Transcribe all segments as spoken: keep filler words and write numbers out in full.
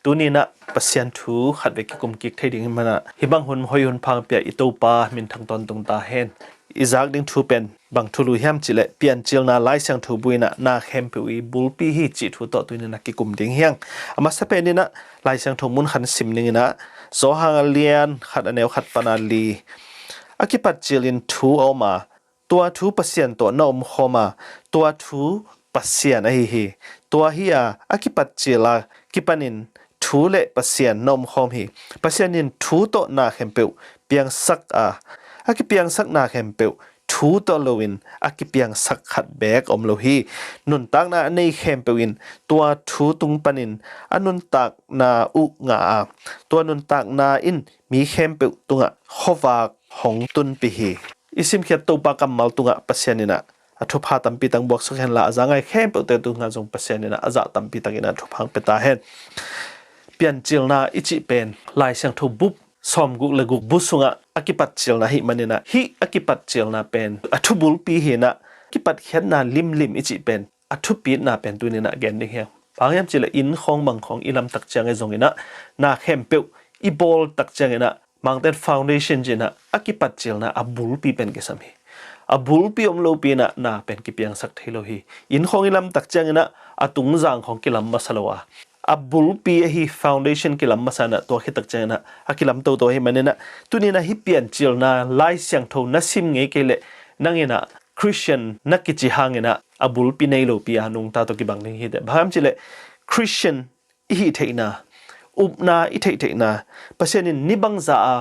Tuni-in ah Pasian thu khat vei kikum kik thei ding ahih manin ah, hih bang hun hoih hun pha pia i Topa minthang tawntung ta hen. I zak ding thu pen bang thulu hiam cih leh Piancilna Lai Siangtho bu in ah na khempeuh i bulpi hi cih thu tawh tuni-in ah kikum ding hi hang. A masa pen in ah Lai Siangtho mun khat sim ning in ah, Johan a lian khat a neu khat pan a li. A kipatcil in thu a om a, tua thu Pasian tawh na omkhawm a, tua thu Pasian ahi hi. Tua hi a, a kipatcil a kipanin thu le Pasian na omkhawm hi. Pasian in thu tawh na khempeuh piangsak a, a kipiangsak na khempeuh thu tawh loin a kipiangsak khat beek om lo hi. Nuntakna a nei khempeuh in tua thu tung panin a nuntakna uh ngah a, tua nuntakna in mi khempeuh tungah khuavak hong tunpih hi. I simkhiat Topa kammal tungah Pasian in ah a thupha tampi tak buaksuk hen la, a za ngai khempeuhte tungah zong Pasian in ah a zah tampi takin ah thupha hong pia ta hen. Piancilna i cih pen Lai Siangtho bu sawmguk le guk bu sungah a kipatcilna ahih manin ah, hih a kipatcilna pen a thubulpi hi in ah, kipatkhiatna limlim i cih pen a thupitna pen tuni-in ah gen ding hi hang. Bang hiam cih leh inn khawng bang khawng i lam tak ciangin zong in ah, na khempeuh i bawl tak ciangin ah, Mangten foundation ci-in ah a kipatcilna a bulpi pen kisam hi. A bulpi om lopi in ah na pen kipiangsak thei lo hi. Inn khawng i lam tak ciangin ah a tungzang khawng kilam masa lo a, a bulpi ahi foundation kilam masa in ah, tua khit tak ciangin ah a kilam toto ahih manin ah, tuni-in ah hih Piancilna Lai Siangtho na sim ngei kei leh nang in ah Christian na kici hangin ah a bulpi nei lopi a nungta tawh kibang ding hi teh. Bang hiam cih leh Christian i hih theihna, upna i theih theihna, Pasian in ni bangzah a,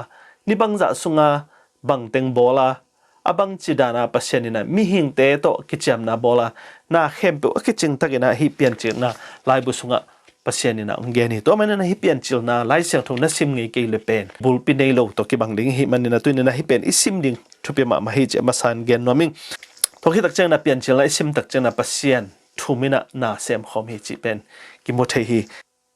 ni bangzah sunga bangteng bawl a, a bangci dan a Pasian in ah mihingte tawh kiciamna bawl a, na khempeuh a kicing takin ah hih Piancilna laibu sungah Pasian in ah hong gen hi. Tua manin ah hih Piancilna Lai Siangtho na sim ngei kei leh pen bulpi nei lo tawh kibang ding ahih manin ah tuni-in ah hih pen i sim ding thupi mahmah hi cih a masa in gen nuam ing. Tua khit tak ciangin ah Piancilna i sim tak ciangin ah Pasian thum in ah na semkhawm hi cih pen kimu thei hi.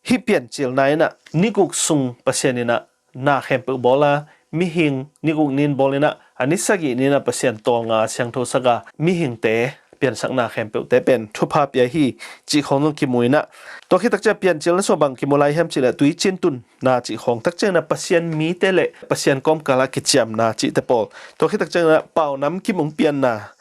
Hih Piancilna in ah ni guk sung Pasian in ah na khempeuh bawl a, mihing ni guk ni-in bawl in ah, a ni sagih ni-in ah Pasian tawlnga siangthosak a, mihingte piansakna khempeuhte pen thupha pia hi cih khawng zong kimu in ah, tua khit tak ciang Piancilna sungah bang kimu lai hiam cih leh tuiciin tunna cih khawng, tak ciangin ah Pasian mite le Pasian kawmkal a kiciamna cihte pawl, tua khit tak ciangin ah paunam kim hong pianna,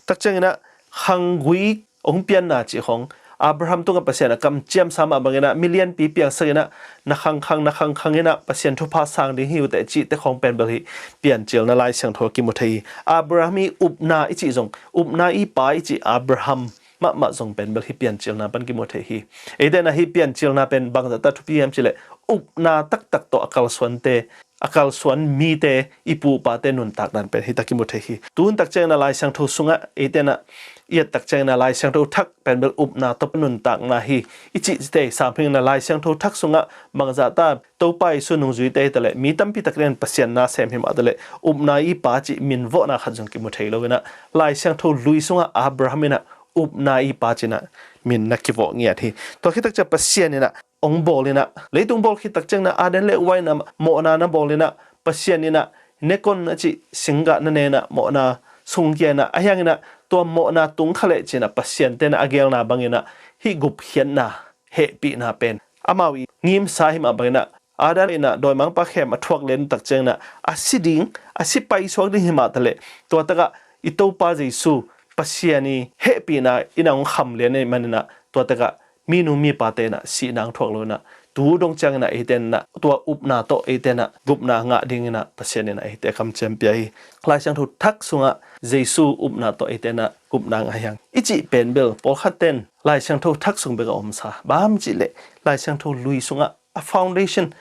tak ciangin ah khanggui hong pianna cih khawng, Abraham tungah Pasian a kamciamsa mah bangin ah mi lianpi piangsak in ah, na khangkhang, na khangkhang in ah Pasian thupha sang ding hi uh teh cihte khawng pen bel hih Piancilna Lai Siangtho ah kimu thei hi. Abraham i upna i cih zong, upna i pa i cih Abraham mahmah zong pen bel hih Piancilna pan kimu thei hi. Eite in ah hih Piancilna pen bangzah ta thupi hiam cih leh upna taktak tawh a kalsuante, a kalsuan mite, i pu pate nuntak dan pen hih tak kimu thei hi. Tu hun tak ciangin ah Lai Siangtho sungah eite in ah i et tak ciangin ah Lai Siangtho Thak pen bel upna tawh nuntakna hi i cih teh, samphing in ah Lai Siangtho Thak sungah bangzah ta Topa Jesu nungzuite hi ta leh mi tampi tak in Pasian na sem hi mah ta leh, upna i pa cih min vawhna khat zong kimu thei lo in ah, Lai Siangtho Lui sungah Abraham in ah upna i pa ci-in ah min na kivawh ngiat hi. Tua khit tak ciang Pasian in ah hong bawl in ah, leitung bawl khit tak ciangin ah Aden le Uwa in ah mawhna na bawl in ah, Pasian in ah nekon a cih singgah na ne in ah mawhna sung kia in ah, ahi hangin ah tua mawhna tung kha leh ci-in ah Pasian te in ah a gelna bangin ah hih gupkhiatna, hehpihna pen amau i ngimsa hi mah bangin ah, Adam in ah dawimangpa khem a thuak lian tak ciangin ah a si ding, a si paisuak ding hi mah ta leh, tua takah i Topa Jesu, Pasian i hehpihna in ah hong kham lian ahih manin ah, tua takah minu mipate in ah sihna hong thuak lo in ah, tu dong ciangin ah eite in ah tua upna tawh eite in ah gupna ngah dingin ah Pasian in ah eite kamciam pia hi. Lai Siangtho Thak sungah Jesu upna tawh eite in ah gupna ngah hi hang i cih pen bel pawlkhatte in Lai Siangtho Thak sung bek a omsa. Bang hiam cih leh Lai Siangtho Lui sungah a foundation,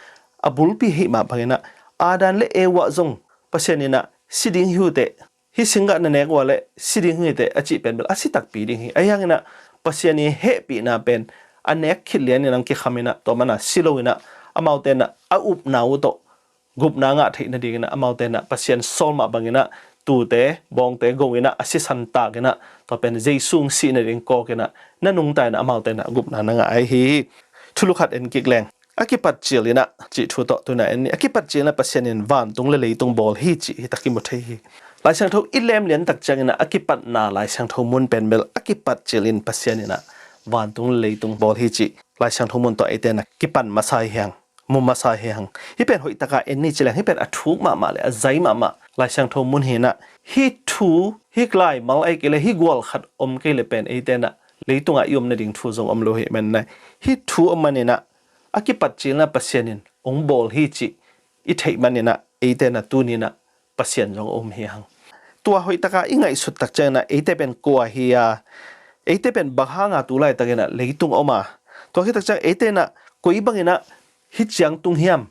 a bulpi ahih mah bangin ah, Adam le Uwa zong Pasian in ah si ding hi uh teh, hih singgah na nek uh leh si ding hi uh teh a cih pen bel a si takpi ding hi. Ahi hangin ah Pasian i hehpihna pen a nek khit lian in ah hong kikham in ah, tua manin ah si lo in ah, amaute in ah a upna uh tawh gupna ngah theih nadingin ah amaute in ah Pasian sawl mah bangin ah tuute, bawngte go in ah a sisan tak in ah, tua pen Jesu hong sih nading kawk in ah, na nungta in ah amaute in ah gupna na ngah ahi hi. Thulu khat en kik leng. A kipatcil in ah cih thu tawh tuni-in en ni. A kipatcil in ah Pasian in vantung le leitung bawl hi cih hih tak kimu thei hi. Lai Siangtho i lem lian tak ciangin ah a kipatna Lai Siangtho mun pen bel a kipatcil in Pasian in ah vantung le leitung bawl hi cih Lai Siangtho mun tawh eite na kipan masa hi hang, mu masa hi hang. Hih pen hoih taka en ni ci leng, hih pen a thuk mahmah le a zai mahmah Lai Siangtho mun hi na, hih thu, hih laimal ahih kei le hih gual khat om kei le pen eite na leitungah i om nading thu zong om lo hi man na, hih thu om manin ah a kipat cilna Pasian in ong bawl hi cih i theih manin ah eite na tuni na Pasian zong a um hi hang. Tua hoih taka i ngaihsut tak ciangin ah eite pen kua hi a, eite pen bang hanga tu laitakin ah leitung om a, tua khit tak ciang eite na koi bangin ah hih ciang tung hiam,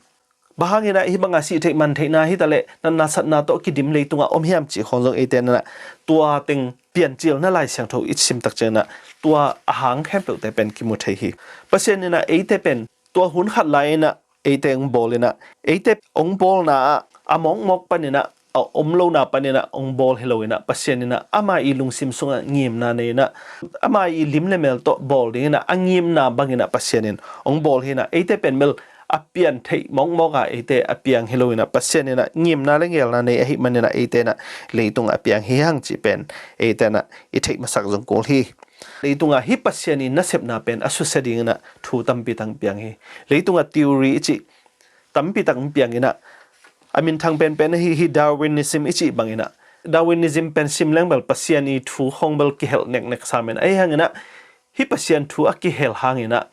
bang hangin ah hih banga sih theih man theihna hi ta leh natna satna tawh kidim leitungah om hiam cih khawng zong eite na tua teng Piancilna Lai Siangtho i sim tak ciangin ah tua a hang khempeuhte pen kimu thei hi. Pasian in ah eite pen tua hun khat lai-in ah eite ong bawl in ah, eite ong bawlna ah a mawkmawk panin ah a om lona panin ah ong bawl hi lo in ah, Pasian in ah ama i lungsim sungah ngimna nei in ah ama i lim le mel tawh bawl dingin ah a ngimna bangin ah Pasian in ong bawl hi in ah, eite pen bel a pian theih mawkmawk a eite a piang hi lo in ah, Pasian in ah ngimna le ngelna nei ahih manin ah eite na leitung a piang hi hang cih pen eite na i theih masak zong kul hi. Leitungah hih Pasian i nasepna pen a susia dingin ah thu tampi tak piang hi. Leitungah theory i cih tampi tak piang in ah, a minthang penpen ahi hi Darwinism i cih bangin ah, Darwinism pen sim leng bel Pasian i thu khawng bel kihelh neknek sam in ah, ahi hangin ah hih Pasian thu a kihel hangin ah,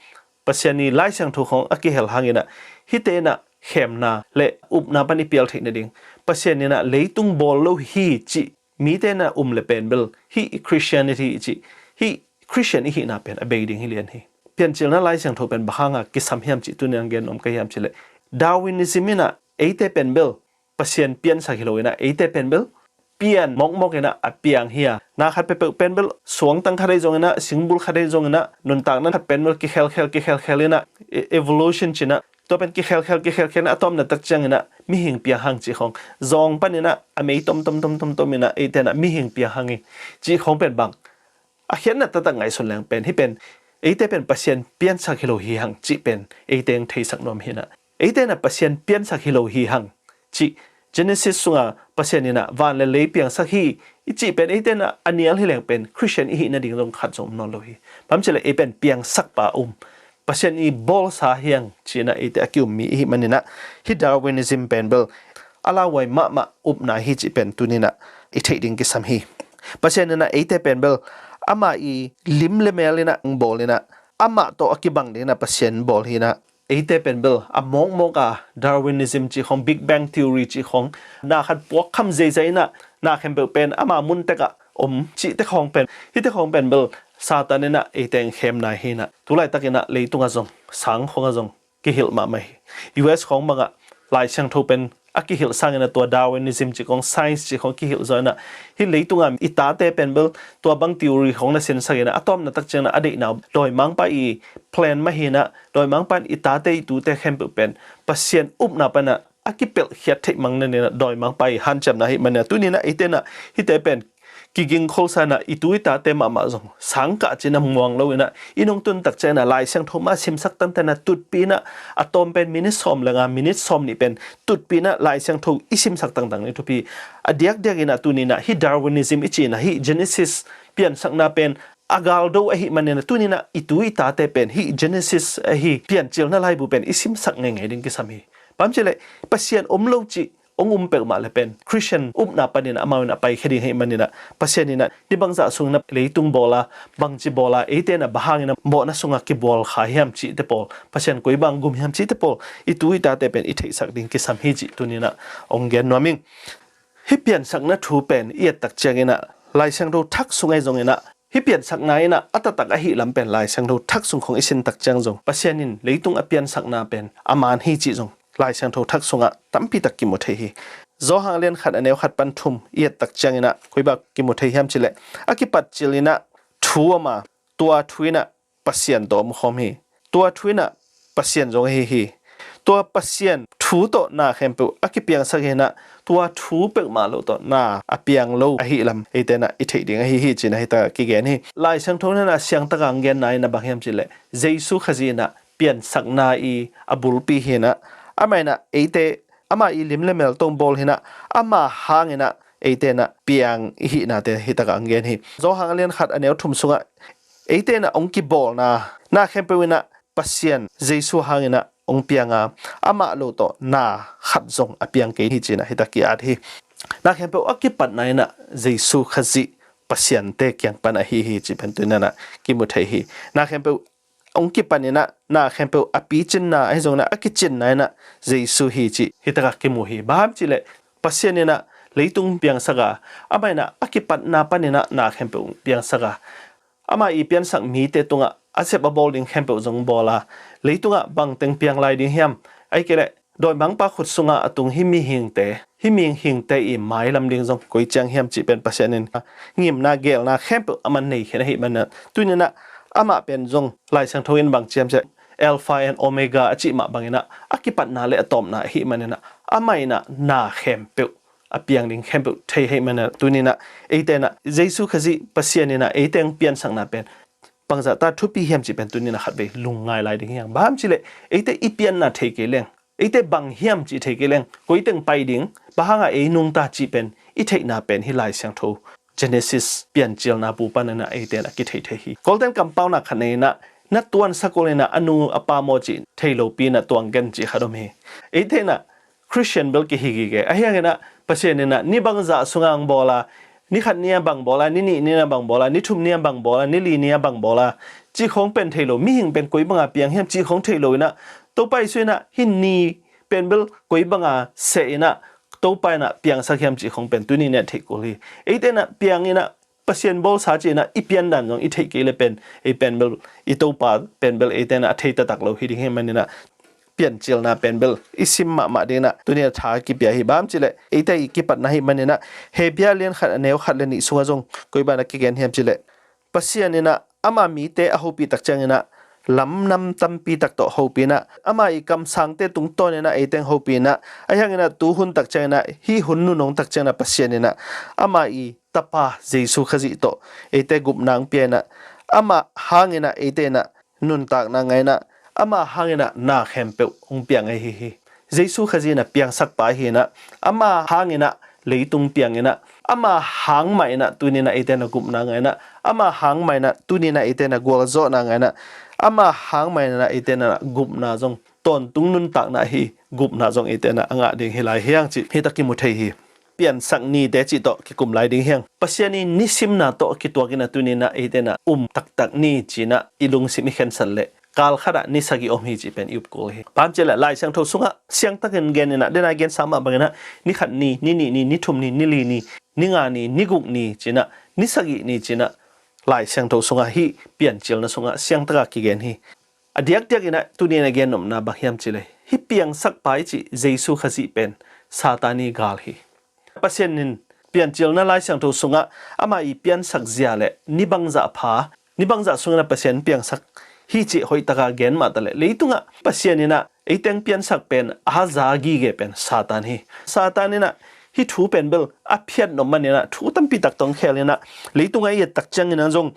Pasian i Lai Siangtho khawng a kihel hangin ah hihte in ah khemna le upna pan i pial theih nading, Pasian in ah leitung bawl lo hi cih mite na um le pen bel hih Christianity i cih, hih Christian i hihna pen a bei ding hi lian hi. Piancilna Lai Siangtho pen bang hanga kisam hiam cih tuni ang gen nuam ka hiam cih leh, Darwinism in ah eite pen bel Pasian piansak hi lo in ah eite pen bel pian mawkmawk in ah a piang hi a, na khat peuhpeuh pen bel suangtang khat ahi zongin ah, singbul khat ahi zongin ah, nuntakna khat pen bel kikhelkhel kikhelkhel in ah, e-, evolution ci in ah, tua pen kikhelkhel kikhelkhel in ah a tawpna tak ciangin ah mihing piang hang cih khawng, zawng panin ah a mei tomtom tomtom in ah eite na mihing piang hang hi cih khawng pen bang a khiatna taktak ngaihsun leng pen hih pen eite pen Pasian piansak hi lo hi hang cih pen eite ong theisak nuam hi in ah, eite na Pasian piansak hi lo hi hang cih, Genesis sunga Pasian in ah van le lei piangsak hi i cih pen eite na a nial hi leng pen Christian i hih nading zong khat zong om nawn lo hi. Bang hang cih leh ei pen piangsakpa um, Pasian i bawlsa hi hang ci in ah eite a ki-um mi i hih manin ah hih Darwinism pen bel a lauhuai mahmah upna hi cih pen tuni na i theih ding kisam hi. Pasian in ah eite pen bel ama i lim le mel in ah ong bawl in ah, amah tawh a kibang dingin ah Pasian bawl hi in ah, eite pen bel a mawkmawk a Darwinism cih khawng, Big Bang Theory cih khawng, na khat puak kham zeizai in ah na khempeuh pen ama mun tek ah om cihte khawng pen, hihte khawng pen bel Satan in ah eite ong khemna hi in ah, tu laitakin ah leitungah zong, sang khawngah zong kihilh mahmah hi. U S khawng bangah Lai Siangtho pen a kihilh sangin ah tua Darwinism cih khawng, science cih khawng kihilh zaw in ah, hih leitungah i tate pen bel tua bang theory khawng na sinsak in ah, a tawpna tak ciangin ah a deihna dawimangpa i plan mah hi in ah, dawimangpa in i tate i tute khempeuh pen Pasian upna pan ah a kipelhkhiat theih mang nadingin ah dawimangpa i hanciamna ahih manin ah, tuni in ah eite na hihte pen kigingkholsa in ah i tu i tate mahmah zong sangkah ci in ah muang lo in ah, i nungtun tak ciangin ah Lai Siangtho mah simsak tangtang in ah, tutpi in ah a tawm pen minit sawm le nga, minit sawm nih pen tutpi in ah Lai Siangtho i simsak tangtang in ah thupi. A diakdiak in ah tuni in ah hih Darwinism i cih in ah, hih Genesis piansakna pen a galdo ahih manin ah, tuni in ah i tu i tate pen hih Genesis ahi Piancilna laibu pen i simsak ngeingai ding kisam hi. Bang hang cih leh Pasian om lo cih ong um peuhmah le pen Christian upna panin ah amau in ah paikhia ding ahih manin ah, Pasian in ah hih bangzah sungin ah leitung bawl a, bangci bawl a, eite in ah bang hangin ah mawhna sungah kibawl kha hiam cihte pawl, Pasian koi bang gum hiam cihte pawl i tu i tate pen i theihsak ding kisam hi cih tuni in ah ong gen nuam ing. Hih piansakna thu pen i et tak ciangin ah Lai Siangtho Thak sung ahi zongin ah, hih piansakna in ah a taktak ahih lam pen Lai Siangtho Thak sung khawng i sin tak ciang zong Pasian in leitung a piansakna pen a man hi cih zong Lai Siangtho Thak sungah tampi tak kimu thei hi. Johan a lian khat a neu khat pan thum i et tak ciangin ah koi bang kimu thei hiam cih leh, a kipat cil in ah thu om a, tua thu in ah Pasian tawh om khawm hi. Tua thu in ah Pasian zong ahi hi. Tua Pasian thu tawh na khempeuh a kipiangsak hi in ah, tua thu peuhmah lo tawh na a piang lo ahih lam eite in ah i theih ding ahi hi ci in ah hih tak ah kigen hi. Lai Siangtho in ah siangtak a ong genna in ah bang hiam cih leh, Jesu Khazih in ah piansakna i a bulpi hi in ah, amah in ah eite, ama i lim le mel tawh ong bawl hi in ah, ama hangin ah eite in ah piang i hihnate hih tak ah ong gen hi. Johan a lian khat a neu thum sungah eite in ah hong kibawlna, na khempeuh in ah Pasian Jesu hangin ah hong piang a, amah lo tawh na khat zong a piang kei hi ci-in ah hita ki-at hi. Na khempeuh a kipatna in ah Jesu Khazih Pasiante kiang pan ahi hi cih pen tuni-in ah kimu thei hi. Na khempeuh hong kipan in ah na khempeuh a picinna ahi zongin ah a kicinna in ah Jesu hi cih hita ka kimu hi. Bang hiam cih leh Pasian in ah leitung piangsak a, amah in ah a kipatna panin ah na khempeuh piangsak a, amah i piansak mite tungah a sep a bawl ding khempeuh zong bawl a, leitungah bangteng piang lai ding hiam, ahih kei leh dawimangpa khut sungah a tung hih mihingte, hih mihingte i mailam ding zong koi ciang hiam cih pen Pasian in ngimna geelna khempeuh amah nei khin ahih manin ah, tuni-in ah amah pen zong Lai Siangtho in bang ci hiam cih leh Alpha and Omega a cih mah bangin ah a kipatna le a tawpna ahih manin ah, amah in ah na khempeuh a piang ding khempeuh thei ahih manin ah, tuni-in ah eite in ah Jesu Khazih Pasian in ah eite hong piansakna pen bangzah ta thupi hiam cih pen tuni-in ah khatvei lungngai lai ding hi hang. Bang hiam cih leh eite i pianna thei kei leng, eite bang hiam cih thei kei leng, koi teng pai ding, bang hangah ei nungta cih pen i theihna pen hih Lai Siangtho Genesis Piancilna bu panin ah eite in ah kithei thei hi. Kawlten kampau na khat nei in ah, na tuan sakul in ah a nu a pa maw cih thei lopi in ah tuang gen cih khat om hi. Eite in ah Khristian bel kihi gige. Ahi hangin ah Pasian in ah ni bangzah sungah hong bawl a, ni khat ni-a bang bawl a, ni nih ni-a bang bawl a, ni thum ni-a bang bawl a, ni li ni-a bang bawl a cih khawng pen thei lo. Mihing pen koi banga piang hiam cih khawng thei lo in ah, Topa Jesu in ah hih ni pen bel koi banga seh in ah Topa in ah piangsak hiam cih khawng pen tuni-in ah theih kul hi. Eite in ah piang in ah Pasian bawlsa ci-in ah i piandan zong i theih kei le pen, ei pen bel, i Topa pen bel eite in ah a thei taktak lo hi ding hi. Manin ah Piancilna pen bel i sim mahmah ding in ah tuni-in ah tha kipia hi. Bang hiam cih leh eite i kipatna ahih manin ah, Hebru lian khat a neu khat le nih sungah zong koi bang in ah kigen hiam cih leh, Pasian in ah ama mite a hopih tak ciangin ah lamnam tampi tak tawh hopih in ah, ama i kamsangte tungtawn in ah eite hong hopih in ah, ahi hangin ah tuhun tak ciangin ah, hih hun nunung tak ciangin ah Pasian in ah ama i Tapa Jesu Khazih tawh eite gupna hong pia in ah, ama hangin ah eite in ah nuntakna ngah in ah, ama hangin ah na khempeuh hong piang ahi hi. Jesu Khazih in ah piangsakpa ahi in ah, ama hangin ah leitung piang in ah, ama hang mah in ah tuni-in ah eite in ah gupna ngah in ah, ama hang mah in ah tuni-in ah eite in ah gualzawhna ngah in ah, ama hang mah in ah eite in ah gupna zong, tawntung nuntakna ahi gupna zong eite in ah a ngah ding hi lai hi hang cih hita kimu thei hi. Piansak nite cih tawh kikum lai ding hi hang. Pasian i nisimna tawh kituak in ah tuni-in ah eite in ah um taktak ni ci-in ah i lungsim i khensat leh, kal khatah ni sagih om hi cih pen i up kul hi. Bang hiam cih leh Lai Siangtho sungah siangtakin gen in ah, den a i gensa mah bangin ah ni khat ni, ni nih ni, ni thum ni, ni li ni, ni nga ni, ni guk ni ci-in ah, ni sagih ni ci-in ah Lai Siangtho sungah hih Piancilna sungah siangtaka kigen hi. A diakdiak in ah tuni-in a gen nopna bang hiam cih leh, hih piangsakpa i cih Jesu Khazih pen Satan i gal hi. Pasian in Piancilna Lai Siangtho sungah ama i piansak zia le ni bangzah pha, ni bangzah sungin ah Pasian piangsak hi cih hoihtaka gen mah taleh, leitungah Pasian in ah eite hong piansak pen a haza gige pen Satan hi. Satan in ah hih thu pen bel a phiat nop manin ah thu tampi tak tawh hong khel in ah, leitungah i et tak ciangin ah zong,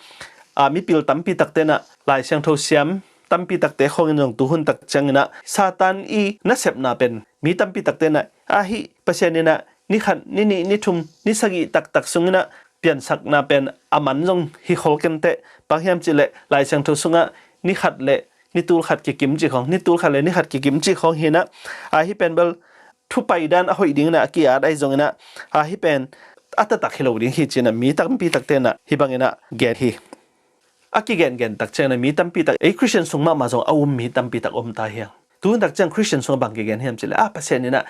a, mipil tampi takte in ah Lai Siangtho siam tampi takte khawngin zong tuhun tak ciangin ah Satan i nasepna pen mi tampi takte in ah, a, hih Pasian in ah ni khat, ni nih, ni thum, ni sagih taktak sungin ah piansakna pen a man zong hi khol kenteh. Bang hiam cih leh Lai Siangtho sungah ni khat le ni tul khat kikim cih khawng, ni tul khat le ni khat kikim cih khawng hi in ah, a, hih pen bel thu paidan a hoih dingin ah a ki-at ahi zongin ah, a, hih pen a taktak hi lo ding hi ci-in ah mi tampi takte in ah hih bangin ah gen hi. A kigengen tak ciangin ah mi tampi tak, ei Khristian sung mahmah zong a um mi tampi tak om ta hi hang. Tuhun tak ciang Khristian sungah bang kigen hiam cih leh, a, Pasian in ah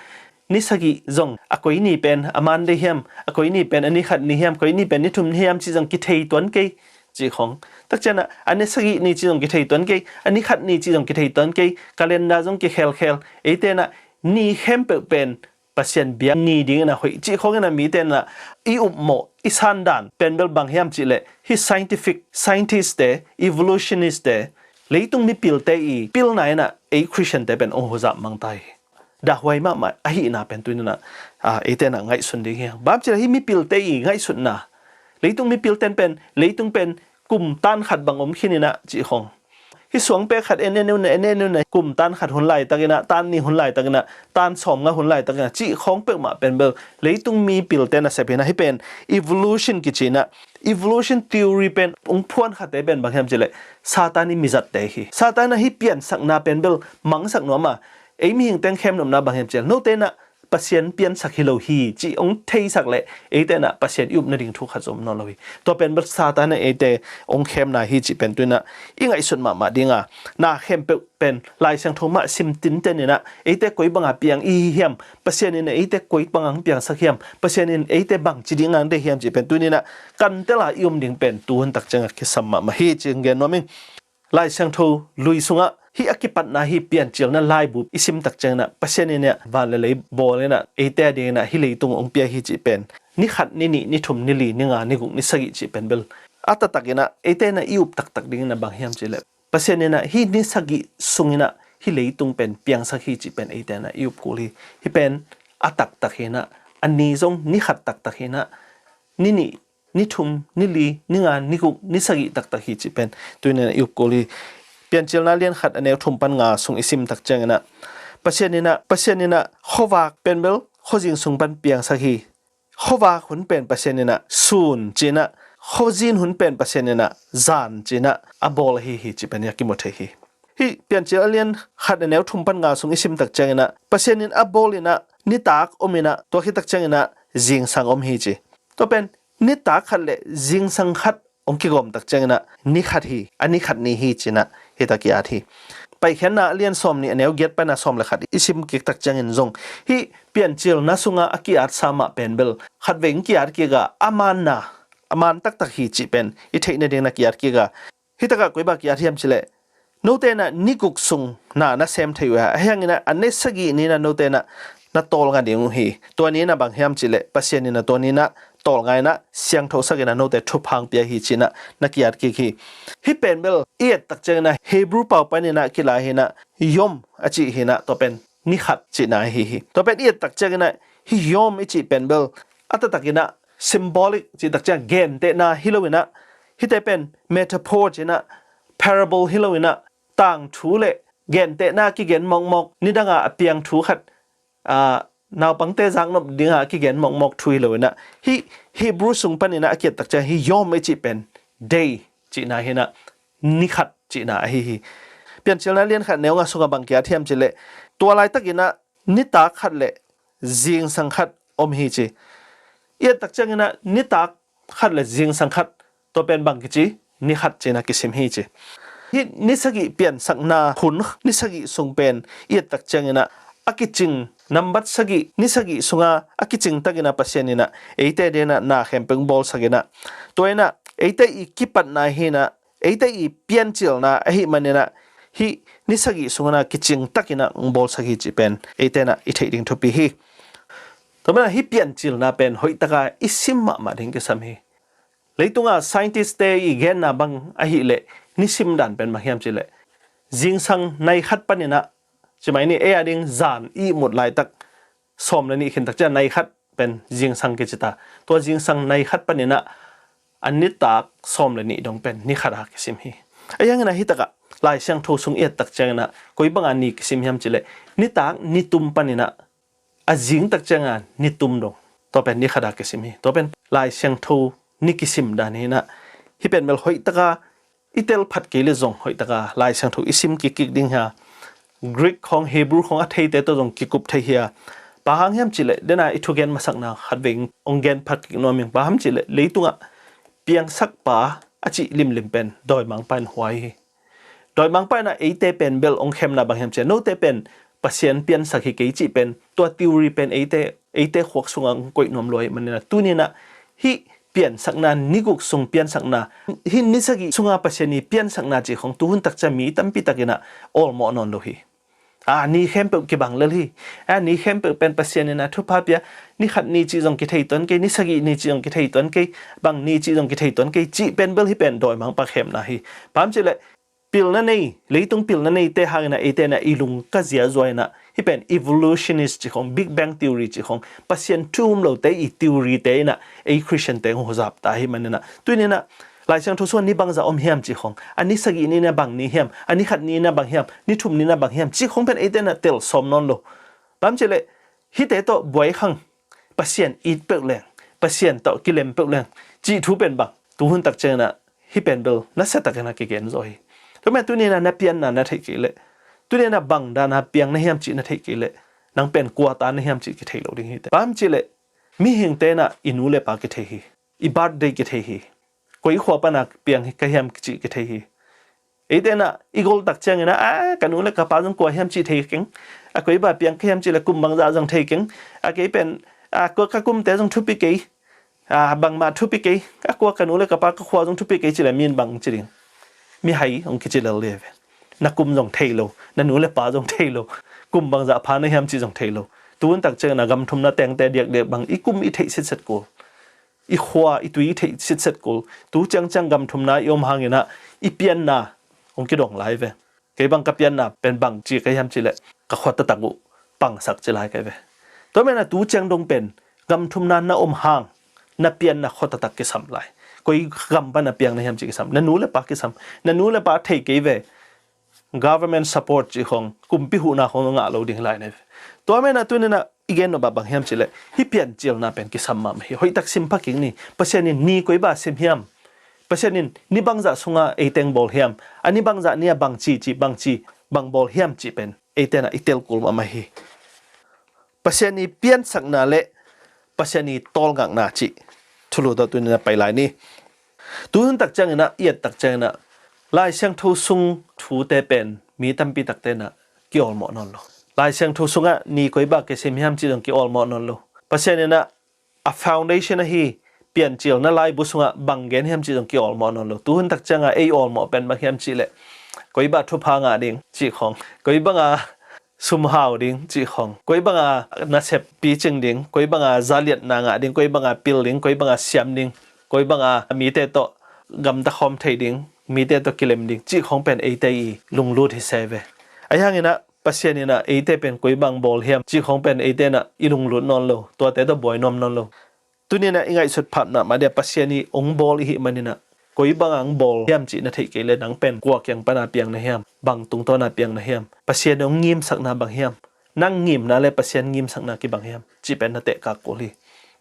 ni sagih zong a koi ni pen a man dei hiam, a koi ni pen a ni khat ni hiam, koi ni pen ni thum ni hiam cih zong kithei tuan kei cih khawng. Tak ciangin ah a ni sagih ni cih zong kithei tuan kei, a ni khat ni cih zong kithei tuan kei, calendar zong kikhelkhel, eite in ah ni khempeuh pen Pasian biak ni dingin a hoih cih khawngin ah mite in ah i upmawh, i sandan pen bel bang hiam cih leh, hih scientific, scientist-te, evolutionist-te, leitung mipilte i pilna in ah ei Khristiante pen hong huzap mang ta hi. Dahhuai mahmah ahihna pen tuni-in ah, a, eite in ah ngaihsun ding hi hang. Bang hiam cih leh hih mipilte i ngaihsutna, leitung mipilte in pen, leitung pen kum tan khat bang om khin in ah cih khawng, Hih suangpek khat en en un ah, en en un ah, kum tan khat hun laitakin ah, tan nih hun laitakin ah, tan sawmnga hun laitakin ah, cih khawng peuhmah pen bel leitung mi pilte nasep hi-in ah, hih pen evolution kici-in ah, evolution theory pen hong phuankhate pen bang hiam cih leh Satan i mizatte hi. Satan in ah hih piansakna pen bel mangsak nuam a, ei mihingte hong khemnopna bang hiam cih leh note in ah Pasian piansak hi lo hi cih hong theisak leh eite in ah Pasian i up nading thu khat zong om nawn lo hi. Tua pen bel Satan in ah eite hong khemna hi cih pen tu-in ah i ngaihsut mahmah ding a, na khempeuh pen Lai Siangtho mah sim tinten in ah eite koi banga piang i hi hiam, Pasian in ah eite koi banga hong piangsak hiam, Pasian in eite bangci ding hong deih hiam cih pen tuni-in ah kantel a i om ding pen tuhun tak ciangah kisam mahmah hi cih hong gen nuam ing. Lai Siangtho lui sungah hih a kipatna hih Piancilna laibu i sim tak ciangin ah Pasian in ah van le lei bawl in ah eite adingin ah hih leitung hong pia hi cih pen ni khat, ni nih, ni thum, ni li, ni nga, ni guk, ni sagih cih pen bel a taktakin ah eite in ah i up taktak dingin ah bang hiam cih leh Pasian in ah hih ni sagih sungin ah hih leitung pen piangsak hi cih pen eite in ah i up kul hi. Hih pen a taktak hi-in ah, a ni zong ni khat taktak hi-in ah, ni nih, ni thum, ni li, ni nga, ni guk, ni sagih taktak hi cih pen tuni-in ah i up kul hi. Piancilna lian khat a neu thum pan nga sung i sim tak ciangin ah Pasian in ah, Pasian in ah khuavak pen bel khuazing sung pan piangsak hi. Khuavak hun pen Pasian in ah sun ci-in ah, khuazin hun pen Pasian in ah zan ci-in ah a bawl ahi hi cih pen i a kimu thei hi. Hih Piancil a lian khat a neu thum pan nga sung i sim tak ciangin ah Pasian in a bawl in ah nitak om in ah, tua khit tak ciangin ah zingsang om hi ci. Tua pen nitak khat le zingsang khat hong kigawm tak ciangin ah ni khat hi, a ni khat ni hi ci-in ah hih tak i at hi. Paikhiatna a lian sawm nih a neu giat pan a sawm le khat i sim kik tak ciangin zong hih Piancilna sungah a ki-atsa mah pen bel khatvei hong ki-at kik a, a manna, a man taktak hi cih pen i theih nadingin a ki-at kik a, hih takah koi bang ki-at hiam cih leh note in ah ni guk sung na na sem thei uh a, ahi hangin ah a ni sagih ni-in ah note in ah na tawlnga ding uh hi. Tua ni-in ah bang hiam cih leh Pasian in ah tua ni-in ah tawlnga in ah siangthosak in ah note thupha hong pia hi ci-in ah na ki-at kik hi. Hih pen bel i et tak ciangin ah Hebrew pau panin ah kila hi-in ah yom a cih hi-in ah tua pen ni khat cihna ahi hi. Tua pen i et tak ciangin ah hih yom i cih pen bel a taktakin ah symbolic cih tak ciang gentehna hi lo in ah, hihte pen metaphor ci-in ah, parable hi lo in ah, tangthu le gentehna kigen mawkmawk, nidanga a piang thu khat, aa, naupangte zaknop dinga a kigen mawkmawk thu hi lo in ah, hih Hebrew sung panin ah a ki-et tak ciang hih yom i cih pen day cihna hi-in ah, ni khat cihna ahi hi. Piancilna lian khat neu nga sungah bang ki-at hiam cih leh tua laitakin ah nitak khat le zingsang khat om hi ci. I et tak ciangin ah nitak khat le zingsang khat, tua pen bang kici, ni khat ci-in ah kisim hi ci. Hih ni sagih piansakna hun ni sagih sung pen i et tak ciangin ah a kicing, nambat sagih, ni sagih sunga a kicing takin ah Pasian in ah eite adingin ah na khempeuh hong bawlsak in ah, tua in ah eite i kipatna hi-in ah, eite i piancilna ahih manin ah hih ni sagih sungin ah kicing takin ah hong bawlsak hi cih pen eite in ah i theih ding thupi hi. Tua manin ah hih Piancilna pen hoih taka i sim mahmah ding kisam hi. Leitunga scientist-te i genna bang ahih leh nisim dan pen bang hiam cih leh zingsang nai khat panin ah, ci mai ni, ei ading zan i ihmut laitak sawm le nih khin tak ciang nai khat pen zingsang kici ta. Tua zingsang nai khat panin ah a nitak sawm le nih dong pen ni khat a kisim hi. Ahi hangin ah hih takah Lai Siangtho sung i et tak ciangin ah koi banga ni kisim hiam cih leh nitak ni tum panin ah a zing tak cianga ni tum dong, tua pen ni khat a kisim hi. Tua pen Lai Siangtho ni kisim dan hi-in ah, hih pen bel hoih taka i tel phat kei leh zong hoih taka Lai Siangtho i sim kik kik ding hi a, Greek khawng, Hebrew khawng a theite tawh zong kikup thei hi a. Bang hang hiam cih leh, dena i thugen masakna khatvei hong gen phat kik nuam ing, bang hang hiam cih leh leitungah piangsakpa a cih limlim pen dawimangpa in huai hi. Dawimangpa in ah eite pen bel hong khemna bang hiam cih leh, note pen Pasian piansak hi kei cih pen tua theory pen eite, eite khuak sungah hong koih nuam lua ahih manin ah, tuni-in ah hih piansakna, ni guk sung piansakna, hih ni sagih sunga Pasian i piansakna cih khawng tuhun tak ciang mi tampi takin ah awlmawh nawn lo hi. A ni khempeuh kibang lel hi. A ni khempeuh pen Pasian in ah thupha pia, ni khat ni cih zong kithei tuan kei, ni sagih ni cih zong kithei tuan kei, bang ni cih zong kithei tuan kei cih pen bel hih pen dawimangpa khemna hi. Bang hang hiam cih leh, pilna nei, leitung pilna neite hangin ah eite in ah i lung ka ziazua in ah, hih pen evolutionist cih khawng, Big Bang theory cih khawng, Pasian thu um lote i theory-te in ah ei Christian-te hong huzap ta ahih manin ah, tuni-in ah Lai Siangtho sungah ni bangzah om hiam cih khong, a ni sagih ni na bang ni hiam, a ni khat ni na bang hiam, ni thum ni na bang hiam cih khong pen eite na tel sawm nawn lo. Bang hang hiam cih leh hihte tawh buai khang, Pasian it peuh leng, Pasian tawh kilem peuh leng cih thu pen bang, tuhun tak ciangin ah hih pen bel nasia takin ah kigen zaw hi. Tua manin tuni in ah na pianna na theih kei leh, tuni in ah bang dan a piang na hiam cih na theih kei leh, nang pen kua ta na hiam cih kithei lo ding hi teh. Bang hang hiam cih leh mihingte in ah i nu le pa kithei hi, i birthday kithei hi, koi khua pan a piang ka hiam cih kithei hi. Eite in ah i gol tak ciangin ah, a, ka nu le ka pa zong kua hiam cih thei keng, a, koi bang piang ka hiam cih leh kum bangzah zong thei keng, a, kei pen, a, kua ka kumte zong thupi kei, a, bangmah thupi kei, a, kua ka nu le ka pa ka khua zong thupi kei cih leh mi in bang ci ding? Mihai hong kici lel ding hi ve. Na kum zong thei lo, na nu le pa zong thei lo, kum bangzah pha na hiam cih zong thei lo. Tuhun tak ciangin ah gam thumna tengte diakdiak bang i kum i theih sitset kul, i khua i tui i theih sitset kul, tu ciangciang gam thumna i om hangin ah i pianna hong kidong lai ve. Kei bang ka pianna pen bang ci ka hiam cih leh, ka khua taktak uh pangsak ci lai ka hi ve. Tua manin ah tu ciang dong pen gam thumna na om hang na pianna khua taktak kisam lai. Koi gam pan a piang na hiam cih kisam, na nu le pa kisam, na nu le pa thei kei ve. Government support cih khong, kumpi huhna khong ngah lo ding hi lai na hi ve. Tua manin ah tuni in ah i gen nop ah bang hiam cih leh, hih piancilna pen kisam mahmah hi. Hoihtak sim pha kik ni. Pasian in ni koi bang sim hiam, Pasian in ni bangzah sungah eite hong bawl hiam, a ni bangzah ni ah bang ci, ci, bang ci, bang bawl hiam cih pen eite in ah i tel kul mahmah hi. Pasian i piansakna le Pasian i tawlngakna cih thulu tawh tuni in ah pai lai ni. Tuhun tak ciangin ah, i et tak ciangin ah, Lai Siangtho sung thute pen mi tampi takte in ah ki-awlmawh nawn lo. Lai Siangtho sungah ni koi bang kisim hiam cih zong ki-awlmawh nawn lo. Pasian in ah a foundation ahi piancilna laibu sungah bang gen hiam cih zong ki-awlmawh nawn lo. Tuhun tak ciangin ah ei awlmawh pen bang hiam cih leh, koi bang thupha ngah ding cih khong, koi bang a sum hau ding cih khong, koi bang a nasep picing ding, koi bang a zaliatna ngah ding, koi bang a pil ding, koi bang a siam ding, koi bang a mite tawh gamta khawm thei ding, mite tawh kilem ding cih khong pen eite i lunglut hi se ve. Ahi hangin ah Pasian in ah eite pen koi bang bawl hiam cih khong pen eite in ah i lunglut nawn lo, tuate tawh buai nuam nawn lo. Tuni in ah i ngaihsut phapna mah ding ah Pasian i hong bawl i hih manin ah, koi bang a hong bawl hiam cih na theih kei leh nang pen kua kiang pan a piang na hiam, bang tungtawn a piang na hiam, Pasian hong ngimsakna bang hiam, nang ngimna le Pasian ngimsakna kibang hiam cih pen na tehkak kul hi.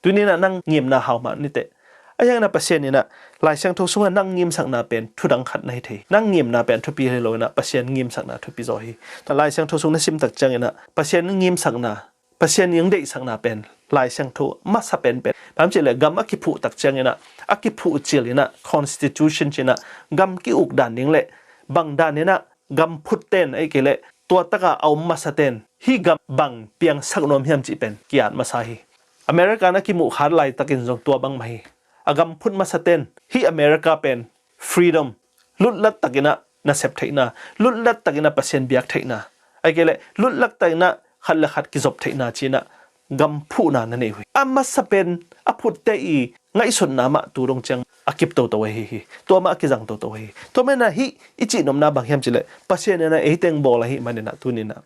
Tuni in ah nang ngimna hau mah ni teh. Ahi hangin ah Pasian in ah Lai Siangtho sungah nang ngimsakna pen thudang khat na hi thei. Nang ngimna pen thupi hi lo in ah Pasian ngimsakna thupi zaw hi. Tua Lai Siangtho sung na sim tak ciangin ah Pasian ngimsakna, Pasian i hong deihsakna pen Lai Siangtho masa penpen. Bang hang hiam cih leh gam a kiphuh tak ciangin ah, a kiphuh cil in ah, constitution ci-in ah, gam ki-uk dan ding le bang dan in ah gam phutte in, ahih kei leh tua tak a a om masate in hih gam bang piangsak nuam hiam cih pen ki-at masa hi. America na kimuh khat laitakin zong tua bang mah hi. A gam phut masate in hih America pen freedom, lutlat takin ah nasep theihna, lutlat takin ah Pasian biak theihna, ahih kei leh lutlat takin ah khat le khat kizop theihna ci-in ah gam phuhna na nei uh hi. A masa pen a phutte i ngaihsutna mah tu dong ciang a kip toto ahi hi. Tua mah a kizang toto ahi hi. Tua manin ah hih i cihnopna bang hiam cih leh, Pasian in ah eite hong bawl ahih manin ah tuni in ah,